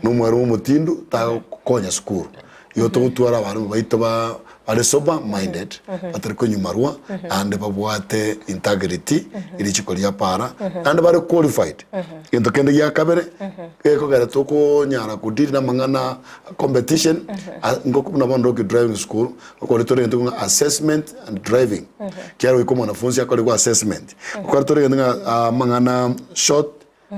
Na omwalimu omotindu tagokonya sukuru. Igo togotwara abalimu baito ba bare sober minded, batari konyumarwa, naende babwate integrity, richiko ria para, naende bare qualified. Egento kende gia kabere, gekogera tokonyara kodeal na amang'ana competition, a ngoko buna bono ndoki driving school, okore tore egento ng'a assessment and driving, ekiagera goika omwanafunzi akorigwe assessment. Okore tore egento ng'a amang'ana short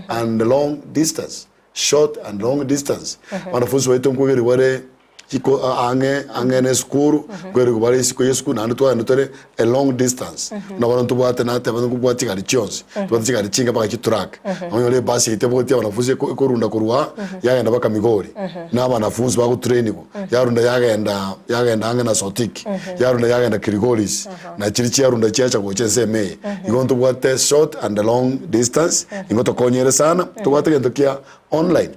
and long distance, short and long distance, wanafunzi baito nkoegerigwa bare chiko ang'e ang'e na esukuru, nkoegerigwa bare isiko ya esukuru naende twagenda tore a long distance. Buna bono ntobwate nateba nkobwate chigari chionsi, tobwate chigari chinke mpaka chitruck, onyore ebasi yaito ebogeti abanafunzi eko ekorunda korwa aa yagenda mpaka Migori, na abanafunzi bagotrainigwa, yarunda yagenda yagenda ang'e na Sotik, yarunda yagenda Kilgoris, na chiria chiarunda chiacha gocha ensemo eye. Igo ntobwate short and long distance, nigo tokonyere sana, tobwate egento kia online,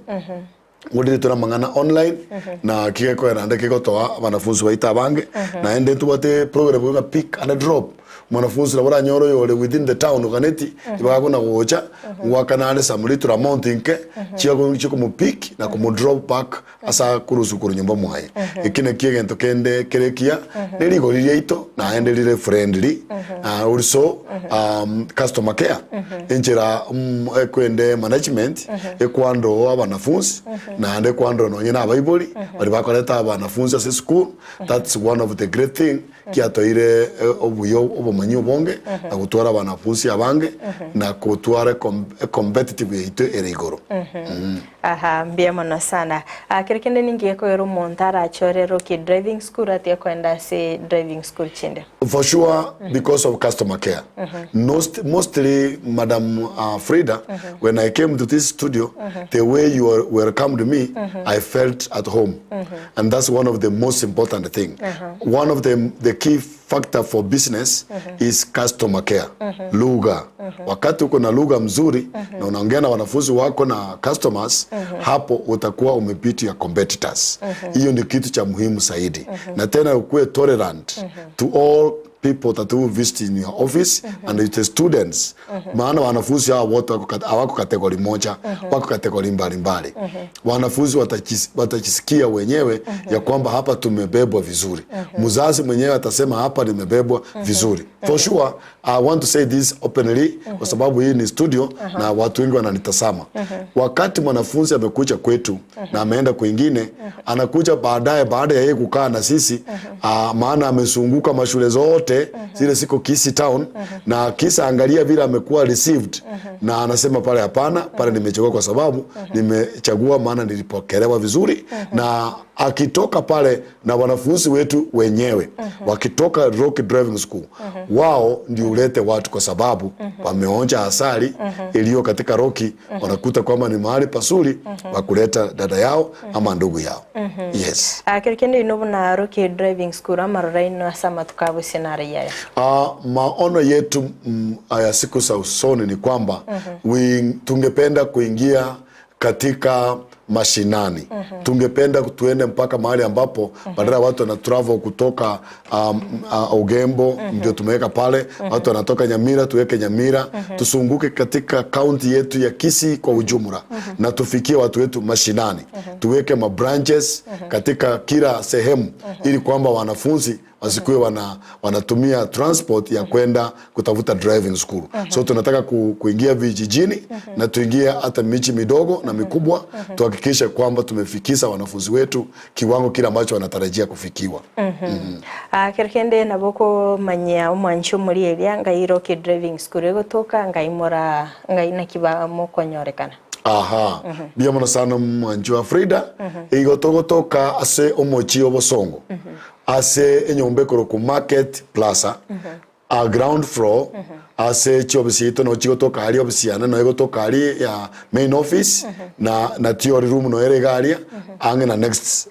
ngorire tore amang'ana online, na kigekoera naende kegotoa abanafunzi baito abange, naende ntobwate program buna pick and drop, mwanafunzi nabo oranyore oyore within the town oganeti, tibakona gocha, ngoakana are some little amount nke, chiago chikomopick na komodrop back ase akorusia korwa nyomba mwaye. Eki nakio egento kende kere ekiya, ne rigori riaito naende rire friendly, also customer care, enchera ekwende management ekwandoo abanafunsi, naende ekwandoo nonye na abaibori, baria bakoreta abanafunsi ase esukuru, that's one of the great thing kiatoeire obuya obomanyi obonge na gotwara abanafunsi abange na gotwara ecompetitive yaito ere igoro. Aha, mbuya mono sana. Ah, kero kende ninki gekogera omonto arachore Rocky Driving School atige koenda ase driving school chinde? For sure because of customer care. Most, mostly Madam uh, Frida, when I came to this studio, the way you are- welcomed me, I felt at home. And that's one of the most important thing. One of the, the key factor for business is customer care. Lugha. Wakati uko na lugha mzuri na unaongea na wanafunzi wako na customers, hapo utakuwa umebeat your competitors. Hiyo ndio kitu cha muhimu zaidi. Na tena ukuwe tolerant to all people that will visit in your office and the students. Maana wanafunzi hawa wote wako kat- hawako kategori moja, wako kategori mbalimbali. Wanafunzi watachis, watachisikia wenyewe ya kwamba hapa tumebebwa vizuri. Mzazi mwenyewe atasema hapa nimebebwa vizuri. For sure I want to say this openly kwa sababu hii ni studio na watu wengi wananitazama. Wakati mwanafunzi amekuja kwetu na ameenda kwingine, anakuja baadaye baada ya yeye kukaa na sisi ah, maana amezunguka mashule zote zile ziko Kisii town na kisa angalia vile amekuwa received na anasema pale, hapana, pale nimechagua kwa sababu nimechagua maana nilipokelewa vizuri na akitoka pale na wanafunzi wetu wenyewe wakitoka Rock Driving School wao ndio ulete watu kwa sababu wameonja asali iliyo katika Rocky, wanakuta kwamba ni mahali pazuri wa kuleta dada yao ama ndugu yao. Yes. Ah, kero kende inwe buna Rocky Driving School amarora aino ase amatuko a bosio naro yaya. Uh, maono yetu ya siku za usoni ni kwamba we, tungependa kuingia katika mashinani. Tungependa tuende mpaka mahali ambapo badala ya watu wana travel kutoka um, uh, Ogembo ndio tumeweka pale, watu wanatoka Nyamira tuweke Nyamira, tusunguke katika kaunti yetu ya Kisii kwa ujumla na tufikie watu wetu mashinani, tuweke ma branches katika kila sehemu ili kwamba wanafunzi wasikuwe wana, wanatumia transport ya kwenda kutafuta driving school. So tunataka ku, kuingia vijijini na tuingie hata miji midogo na mikubwa tuhakikishe kwamba tumefikisha wanafunzi wetu kiwango kile ambacho wanatarajia kufikiwa. Ah, kero kende nabo okomanyia omwanchi omori eria ngai Rocky Driving School egotoka ngai mora ngai naki ba mokonyorekana. Aha, mbuya mono sana mwanchi wa Frida, igo togotoka ase omochie obosongo ase enyomba ekorokwa Market Plaza a ground floor ase chiofisi yaito noo chigotoka aria ofisi yane noo egotoka aria ya main office na na theory room noo ere iga aria ang'e na next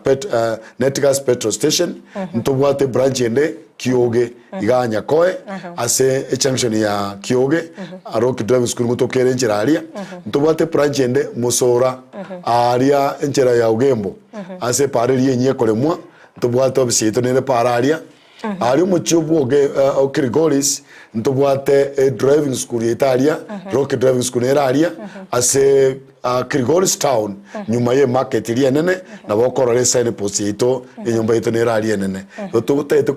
pet Netgas petrol station ntobwate branch ende Kioge igaa Nyakoe ase ejunction ya Kioge Rocky Driving School ngotoka ere enchera aria ntobwate branch ende Mosora aria enchera ya Ogembo ase epara eria enyia ekoremwa ntobwate ofisi yaito nere para aria Aria omochie obwoge o Kilgoris ntobwate edriving school yaito aria, Rocky Driving School nere aria ase Kilgoris town nyuma ye market eria enene nabo okorora esign post yaito enyomba yaito nere aria enene. Igo totagete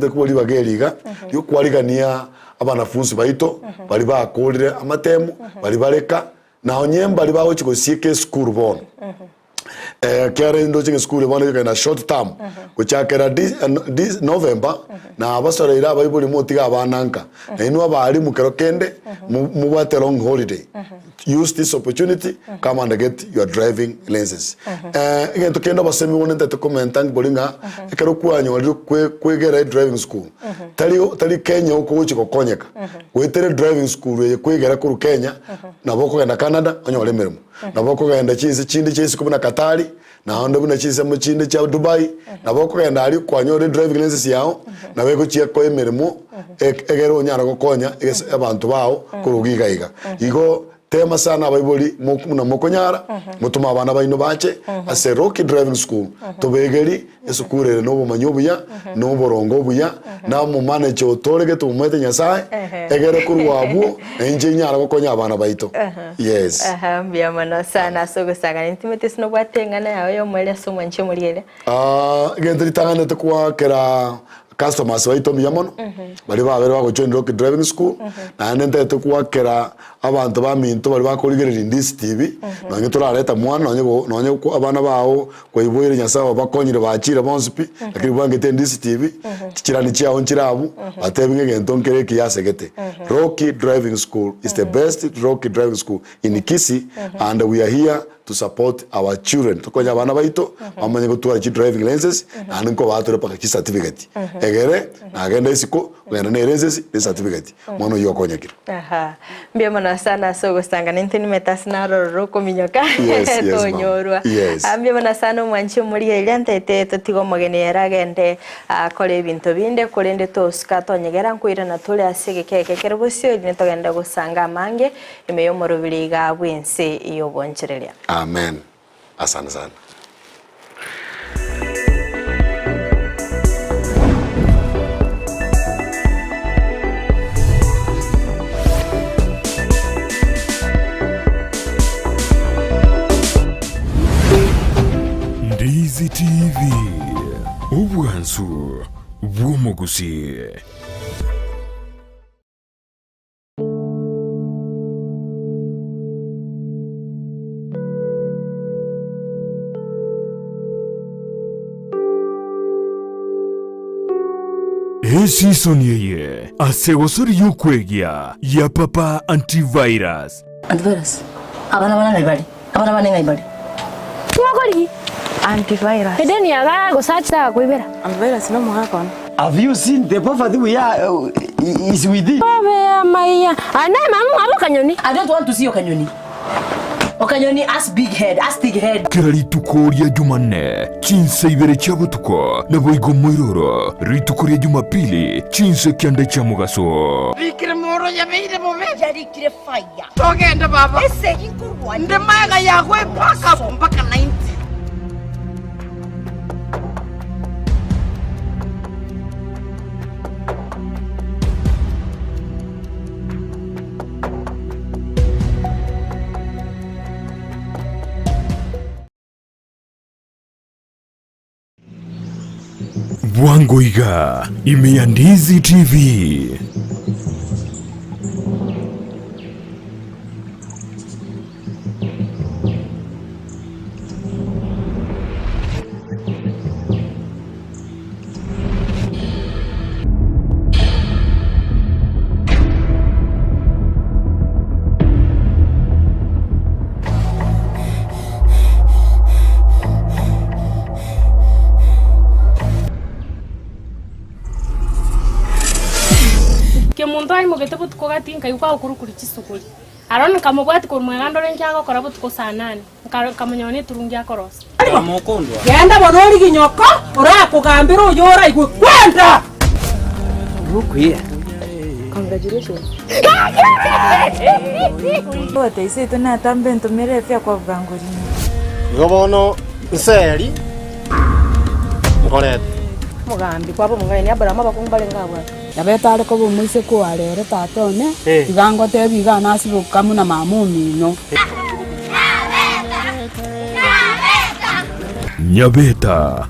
kwo ribaga eri iga riokwarigania abanafunsi baito baria bakorire amatemu baria bareka na onye mbaria bagochia gosieka esukuru bono. Ekiagera ndoche ng'a esukuru bono ekogenda short term gochakera November na abasoreire abaibori motige abana nka na inwe abalimu kero kende mobwate long holiday use this opportunity come and get your driving license. Egento kende obosemi bono ntagete komenta nkori ng'a ekero kwanyorire kwegera edriving school tari tari Kenya okogochia gokonyeka goetera edriving school eye kwegera korwa Kenya nabo okogenda Canada onyore emeremo. Nabo okogenda chinse chinde chia isiko buna Katari, naende buna chinsemo chinde chia Dubai, nabo okogenda aria kwanyora edriving license yao, nabo egochia koa emeremo egere onyare gokonya egese abanto bao korwa iga iga. Igo tema sana abaibori buna mokonyara, motome abana baino bache ase Rocky Driving School, tobegeri esukuru ere na obomanyi obuya, na oboronge obuya, na omomanager otoregete omomaete Nyasaye, egere korwa abwo na inche inyare gokonya abana baito. Yes. Aha, mbuya mono sana ase ogosangana intimate ase nobwate eng'ana yao y'omoerio ase omwanchi omorigereria. Ah, egento ritang'anete goakera customers baito mbuya mono, baria babere bagojoin Rocky Driving School, naende ntagete goakera abanto baminto baria bakorigereria Ndisi TV, nonye torareta mwana nonye go nonye abana bao Kwaiboire Nyasae obakonyire bachire bonsi pi, lakini bwangete Ndisi TV, chichirani chiao nchire abwo, batebi ng'a egento nkere ekiya asegete. Rocky Driving School is the best Rocky Driving School in Kisii and we are here to support our children. Tokonye abana baito bamanye gotwara chi driving license naende nkobaa tore mpaka chi certificate. Egere nagenda isiko ogenda ne license ne certificate. Omwana oyio okonyekire. Aha. Mbuya mono sana ase ogosangana intwe nimete ase narorora okominyoka Yes, yes, ma'am. tonyorwa. Yes. Ah, Mbuya mono sana omwanchi omorigereria ntaete totige omogeni ere agende akore ebinto binde korende tosuka tonyegera nkoirana tore ase egeka eke kere bosio erinde togende gosanga amange ime y'omorobiri iga bw'ense y'obonchereria. Amen. Asante sana. Ndizi TV, obwansu bw'omogusii. Esisoni eye ase egosori y'okwegia ya Papa Antivirus. Antivirus. Abana bane ng'ai bare? Abana bane ng'ai bare? Ng'okori? Antivirus. Edeni yaga gose akoibera. Antivirus nomogaka one. Have you seen the poverty we are uh, is within? Obe amaiya. Ane mama mwabo kanyoni. I don't want to see Okanyoni. Okanyoni has big head, has thick head. Kera rituko ria Jumanne, chinsa ibere chia botuko, naboigo moiroro, rituko ria Jumapili, chinsa kianda chia mogaso. Omorero yabeire bobe. Yarikire fire. Togende baba. Esegi nkorwania. Nde maega yago mpaka mpaka 90. Bwango iga ime ya Ndizi TV. Kemunto aimogete botuko gati nkaigwa agokurukuria chisuguri. Aro nkamobwatia korwa mwega ndore inki agokora botuko saa nane, nka nkamonyora na eturungi akorosia. Genda bono origie nyoko orakogambere oyo oraigwe kwenda. Congratulations. Oteisete natambe ntomere efia kwa bwango rimo. Igo bono nseri nkorete. Omogambi kwaba omong'aini Abrahamu abakungu barenge abwo. Nabo etare koba omoiseke oare ere tata one, tiga ngotebie iga nasiboka buna mama omino. Nyabeta.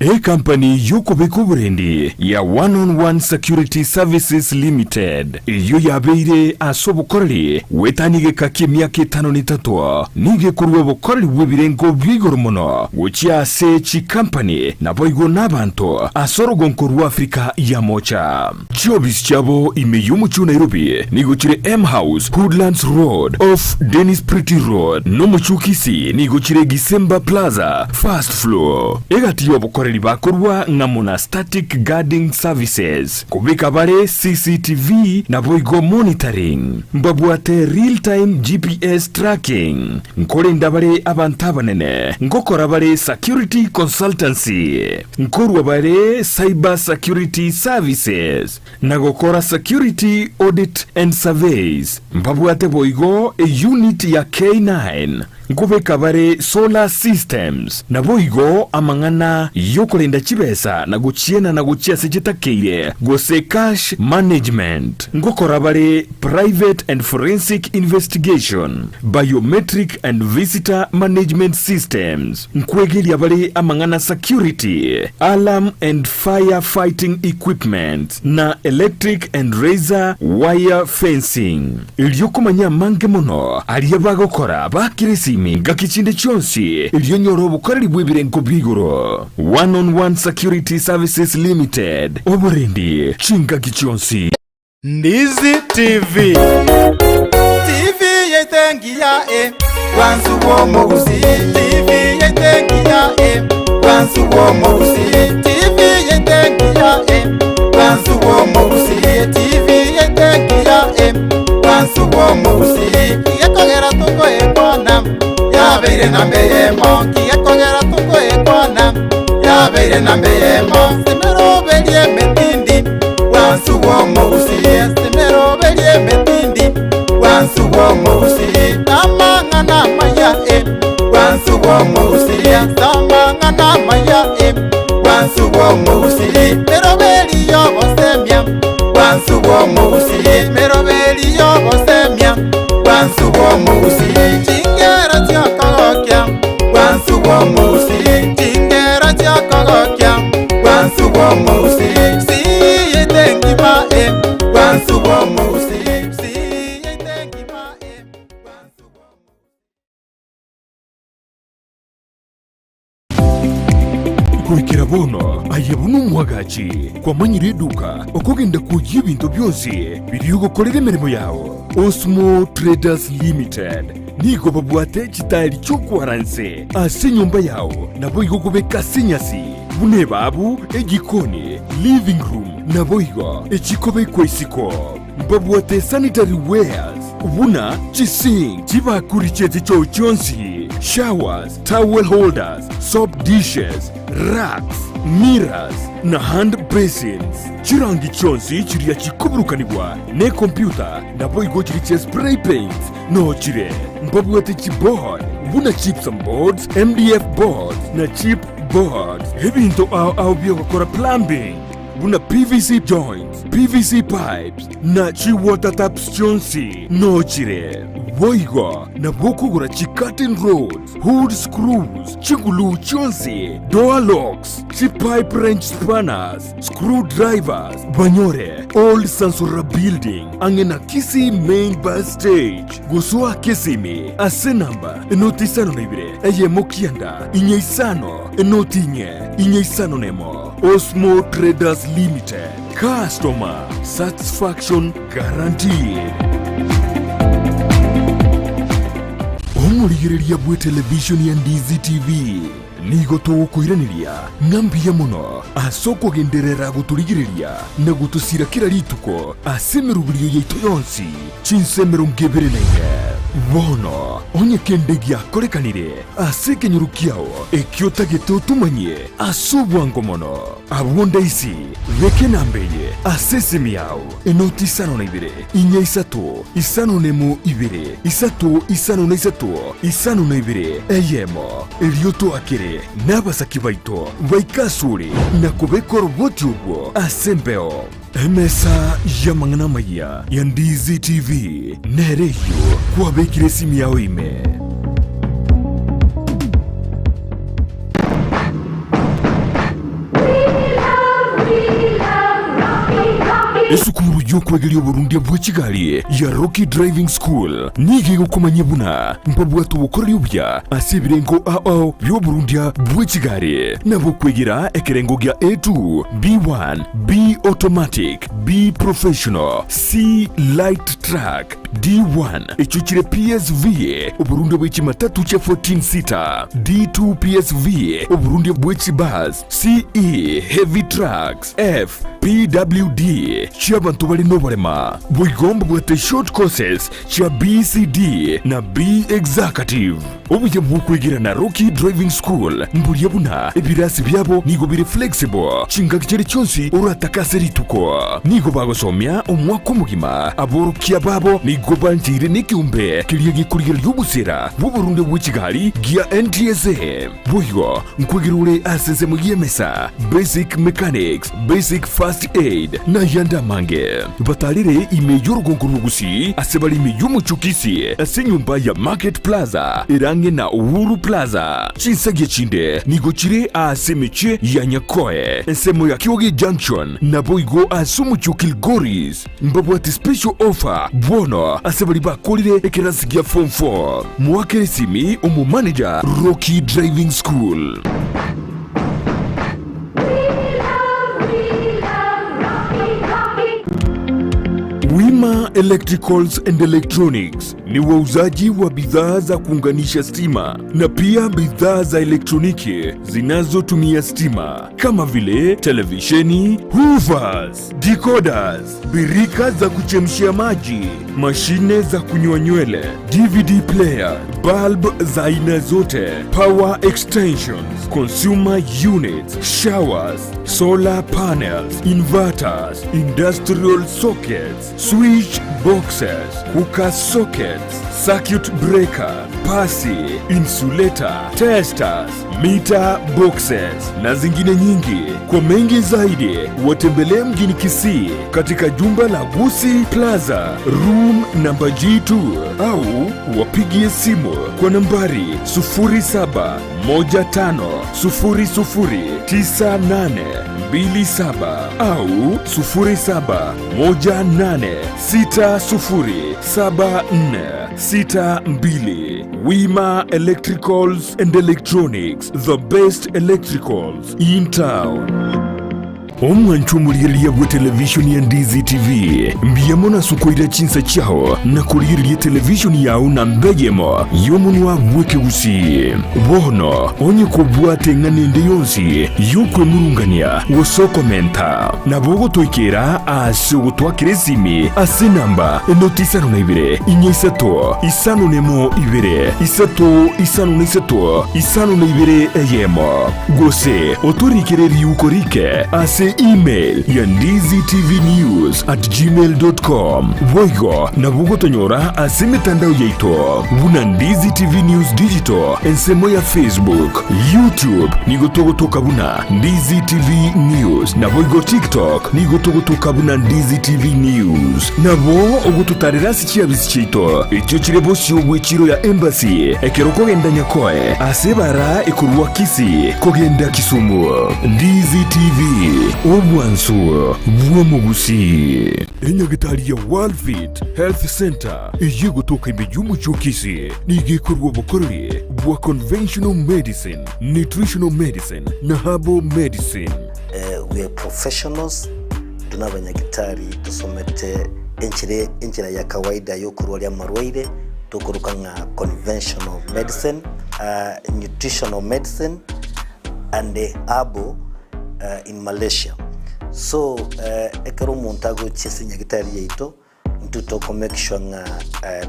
Ekampani y'okobeka oborendi ya One on One Security Services Limited eyio yabeire ase obokoreri goetania egeka ki'emiaka etano na etato nigo ekorua obokoreri bw'ebirengo bia igoro mono gochia ase chikampani naboigo nabanto ase orogonko rwa Africa ya Mocha. Chiobisi chiabo ime y'omochie o Nairobi nigo chire M House, Hoodlands Road, off Dennis Pretty Road, na omochie o Kisii nigo chire Gisemba Plaza, first floor. Egati y'obokoreri bakorua ng'amo na Static Guarding Services, kobeka bare CCTV naboigo monitoring. Mbabwate real time GPS tracking. Nkorenda bare abanto abanene, ngokora bare security consultancy. Nkorua bare Cyber Security Services na gokora Security Audit and Surveys. Mbabwate boigo eunit ya K9. Nkobeka bare Solar Systems naboigo amang'ana yokorenda chibesa na gochienana gochia ase chitakeire gose Cash Management. Ngokora bare Private and Forensic Investigation, Biometric and Visitor Management Systems. Nkwegeria bare amang'ana security, alarm and fire fighting equipment, na electric and razor wire fencing. Erio komanya amange mono aria bagokora bakire esimi ngaki chinde chionsi erio onyore obokoreri bw'ebirengo bia igoro. One on One Security Services Limited, oborendi chingaki chionsi. Ndizi TV. TV yaito engiya e, bwansu bw'omogusii. TV yaito engiya e, bwansu bw'omogusii. TV yaito engiya e, bwansu bw'omogusii. TV yaito engiya e, bwansu bw'omogusii. Gekogera tokoekwana, yabeire namba eyemo. Gekogera tokoekwana, yabeire namba eyemo. Semeroberie emetindi. Bwansu bw'omogusii Emeroberio emetindi Bwansu bw'omogusii Amang'ana amaya e Bwansu bw'omogusii Amang'ana amaya e Bwansu bw'omogusii Meroberi y'obosemia Bwansu bw'omogusii Meroberi y'obosemia Bwansu bw'omogusii Chingero chi'okogokia Bwansu bw'omogusii Chingero chi'okogokia Bwansu bw'omogusii Siyete engima e Bwansu bw'omogusii Siyete engima e Bwansu Goikera bono aye buna omwagachi kwamanyire eduka okogenda kwoyia ebinto bionsi biria ogokorera emeremo yao. Osmo Traders Limited nigo babwate chitaeri chi'okwaranse ase enyomba yao naboigo okobeka ase enyasi buna ebabu, ejikoni, living room naboigo echikobekwa isiko. Mbabwate sanitary wares buna chisink, chibakuri chi'echichoo chionsi. Showers, towel holders, soap dishes, racks, mirrors, na hand basins. Chirangi chionsi chiria chikoburukanigwa nekompyuta naboigo chiria chia spray paints noo chire. Mbabwate chiboard buna gypsum boards, MDF boards na chip boards. Ebinto ao ao biogokora plumbing buna PVC joints, PVC pipes na chi water taps chionsi noo chire. Boigo nabo okogora chi curtain rods, hood screws, chiguluu chionsi, door locks, chi pipe wrench spanners, screw drivers, banyore Old Sansora Building ang'e na Kisii Main Bus Stage. Gosoa Kisimi ase namba enoti isano na ibere eyemo kianda inye isano enoti inye inye isano nemo. Osmo Traders Limited, customer satisfaction guaranteed. Omorigereria bw'etelevishoni ya Ndizi TV nigo togokoiraneria ng'a mbuya mono ase okogenderera gotorigereria na gotosira kera rituko ase emeroberio yaito yonsi chinsa 24. Bono onye kende giakorekanire ase ekenyoro kiao ekio otagete otomanyie ase obwango mono, abwo ndaisi beka enamba eye ase esimi yao, enoti 52 inya isato 51 ibere isato 53 52 eyemo, erio toakere nabasaki baito baike asore na kobeka oroboti obwo ase embeo. Emesa y'amang'ana amayia ya Ndizi TV nere eyio kwabekire esimi yao ime. Esukuru y'okwegeria oborundia bwe chigari ya Rocky Driving School nigo egokomanyia buna mbabwate obokoreri obuya ase ebirengo ao ao bi'oborundia bwe chigari na bokwegera ekerengo gia A2, B1, B Automatic, B Professional, C Light Truck, D1 echio chire PSV, oborundia bwe chimatatu chia 14 seater, D2 PSV, oborundia bwe chibus, CE Heavy Trucks, F PWD chi'abanto bare noborema. Boigo mbabwate short courses chia BCD na B Executive. Obuya bw'okwegera na Rocky Driving School mboria buna ebirasi biabo nigo bire flexible chingaki chiria chionsi oratake ase rituko. Nigo bagosomia omwaka omogima. Aborokia babo nigo bancheire nekeombe keria gekorigereria obosera bw'oborundia bwe chigari gia NTSA. Boigo nkwegera ore ase ensemo y'emesa, basic mechanics, basic first aid, na ayande amange. Batarire ime y'orogongo rw'Ogusii ase bare ime y'omochie o Kisii ase enyomba ya Market Plaza ere ang'e na Uhuru Plaza. Chinsagia chinde nigo chire ase emechie ya Nyakoe, ensemo ya Kioge Junction, naboigo ase omochie o Kilgoris. Mbabwate special offer bono ase baria bakorire ekerasi gia form 4. Moakere esimi omomanager Rocky Driving School. Wima Electricals and Electronics ni wauzaji wa bidhaa za kuunganisha stima na pia bidhaa za elektroniki zinazotumia stima kama vile televisheni, hoovers, decoders, birika za kuchemshia maji, mashine za kunyoa nywele, DVD player, bulb za aina zote, power extensions, consumer units, showers, solar panels, inverters, industrial sockets, switch boxes, cooker sockets, circuit breaker, pasi, insulator, testers, meter boxes na zingine nyingi. Kwa mengi zaidi watembelee mjini Kisii katika jumba la Gusii Plaza room namba G2 au wapigie simu kwa nambari 0715009827 au 0718607462. Wima Electricals and Electronics, the best electricals in town. Omwancho omorigereria bw'etelevishoni ya Ndizi TV, mbuya mono ase okoira chinsa chiao na korigereria etelevishoni yao namba eyemo y'omonwa bw'ekegusii. Bono onye kobwate eng'ana ende yonsi y'okwemurungania gose okomenta, nabo ogotoikera ase ogotwakera esimi ase enamba enoti isano na ibere, inya isato, isano nemo ibere, isato isano na isato, isano na ibere eyemo. Gose otorikere riuko rike ase email ya ndizitvnews at gmail dot com. Boigo nabo ogotonyora ase emetandao yaito buna Ndizi TV News Digital ensemo ya Facebook, YouTube nigo togotoka buna Ndizi TV News naboigo TikTok nigo togotoka buna Ndizi TV News. Nabo ogototarera ase chiabisi chiaito echio chire bosio bw'echiro ya Embassy ekero okogenda Nyakoe ase ebara ekorwa Kisii kogenda Kisumu. Ndizi TV, obwansu bw'omogusii. Enyagitari ya Worldfit Health Centre eyio egotoka ime y'omochie o Kisii nigo ekorwa obokoreri bwa conventional medicine, nutritional medicine na herbal medicine. We are professionals, intwe nabanyagitari tosomete enchera enchera ya kawaida yokorwaria amarwaire tokoroka ng'a conventional medicine, nutritional medicine and herbal in Malaysia. So ekero omonto agochia ase enyagitari yaito, Intwe toko make sure ng'a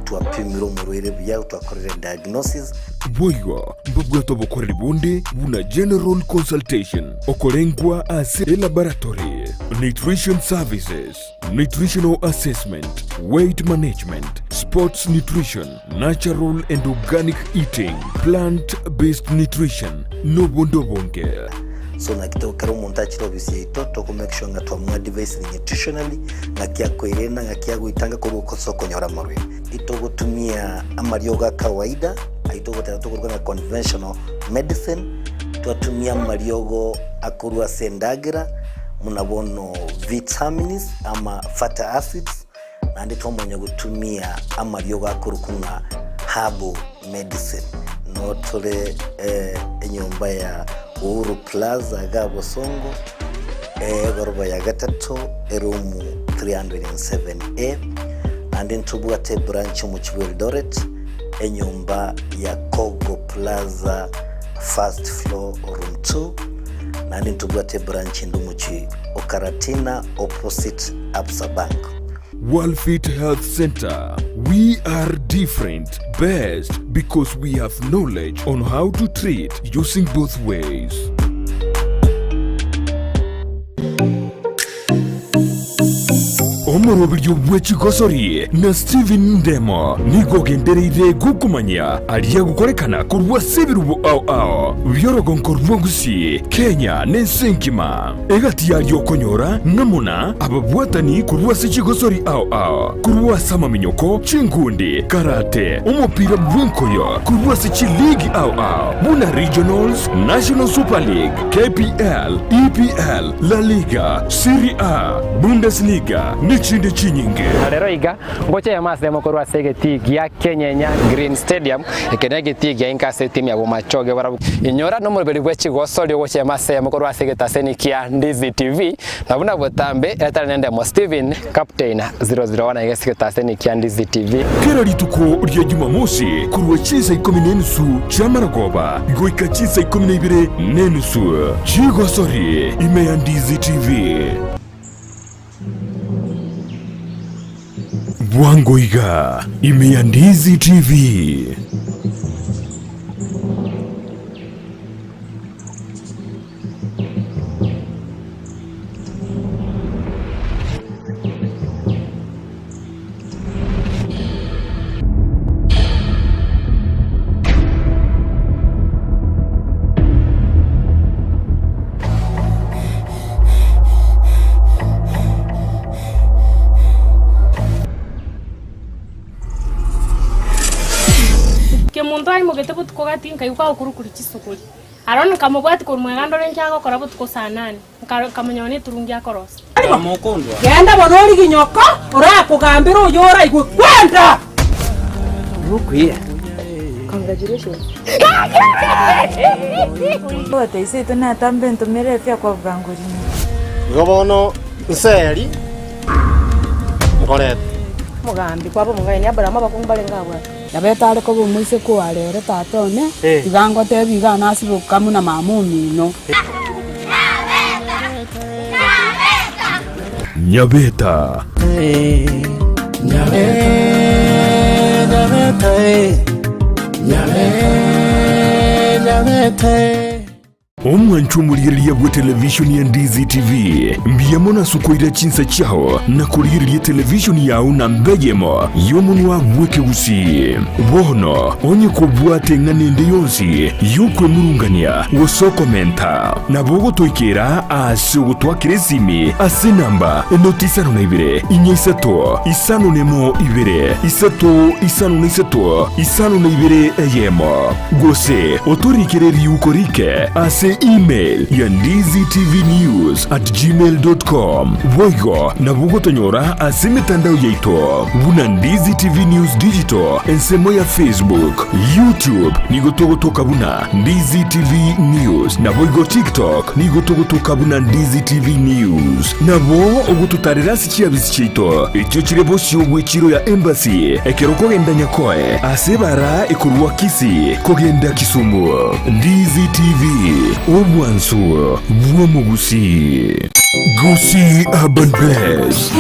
twapimire omorwaire buya, twakorire diagnosis. Boigo mbabwate obokoreri bonde buna general consultation, okorengwa ase elaboratory, nutrition services, nutritional assessment, weight management, sports nutrition, natural and organic eating, plant based nutrition, nobonde obonge. So naki to ekero omonto achire ofisi yaito toko make sure ng'a twamoadvisire nutritionally ng'aki akoirena ng'aki agoitanga korwa ase okonyora amarwaire. Itogotumia amariogo a kawaida ayio togoteba tokoruga ng'a conventional medicine, twatumia amariogo akorwa ase endagera buna bono vitamins ama fatty acids, Naende twamanya gotumia amariogo akorokwa ng'a herbal medicine. Noo tore enyomba ya Uhuru Plaza igaa Bosongo, egoroba ya gatato, eroom 307A. Naende ntobwate ebranch omochie bwa Eldoret, enyomba ya Kogo Plaza first floor room 2. Naende ntobwate ebranch ende omochie o Karatina opposite Absa Bank. Worldfit Health Centre, We are different, best because we have knowledge on how to treat using both ways. Omoroberio bwe chigosori na Stephen Ndemo nigo ogendereire gokomanyia aria agokorekana korwa ase ebirubo ao ao bi'orogonko rwa Gusii, Kenya na ense engima. Egati yaria okonyora ng'a ababwatani korwa ase chigosori ao ao, korwa ase amaminyoko, chinkundi, karate, omopira bw'enkoyo, korwa ase chiligi ao ao buna Regionals, National Super League, KPL, EPL, La Liga, Serie A, Bundesliga, nechinde chinyinge. Na rero iga, ngocha eyemo ase eyemo korwa ase egetii gia Kenyenya Green Stadium, eke negetii gia inka ase etimu ya Bomachoge barabwo. Inyora nomoroberi bwe chigosori ogocha eyemo ase eyemo korwa ase egetaseni kia Ndizi TV, na buna botambe etari nendemo Steven, Captain 001 aiga ase egetaseni kia Ndizi TV. Kera rituko ria Jumamosi korwa chinsa ikomi na enusu chi'amarogoba goika chinsa ikomi na ibere na enusu chigosori ime ya Ndizi TV. Bwango iga ime ya Ndizi TV. Kemunto aimogete botuko gati nkaigwa agokurukuri chisukuri. Aro nkamobwatia korwa mwega ndore inki agokora botuko saa nane, nkamonyora neturungi akorosia. Genda bono origie nyoko orakogambere oyo oraigwe kwenda. Ogoteisia oito natambe ntomere efia kwabuga ngorine. Igo bono nseri nkorete. Omogambi kwaba omong'aini, Aburaamu abakungu barenge abwate. Nabo etare koba omoiseke oare ere tata one, Eh. tiga ngotebi iga nasiboka buna mama omino. Nyabeta. Omwancho omorigereria bwe televishoni ya Ndizi TV, mbuya mono ase okoira chinsa chiao na korigereria televishoni yao namba eyemo y'omonwa bw'ekegusii. Bono onye kobwate eng'ana ende yonsi y'okwemurungania gose okomenta, nabo ogotoikera ase ogotwakera esimi ase enamba enoti isano na ibere, inya isato, isano nemo ibere, isato isano na isato, isano na ibere eyemo. Gose otorikere riuko rike ase email ya ndizitvnews@gmail.com. Boigo nabo ogotonyora ase emetandao yaito buna Ndizi TV News Digital ensemo ya Facebook, YouTube nigo togotoka buna Ndizi TV News naboigo TikTok nigo togotoka buna Ndizi TV News. Nabo ogototarera ase chiabisi chiaito echio chire bosio bw'echiro ya Embassy ekero okogenda Nyakoe ase ebara ekorwa Kisii kogenda Kisumu. Ndizi TV, obwansu bw'omogusii. Gusii Urban Bless.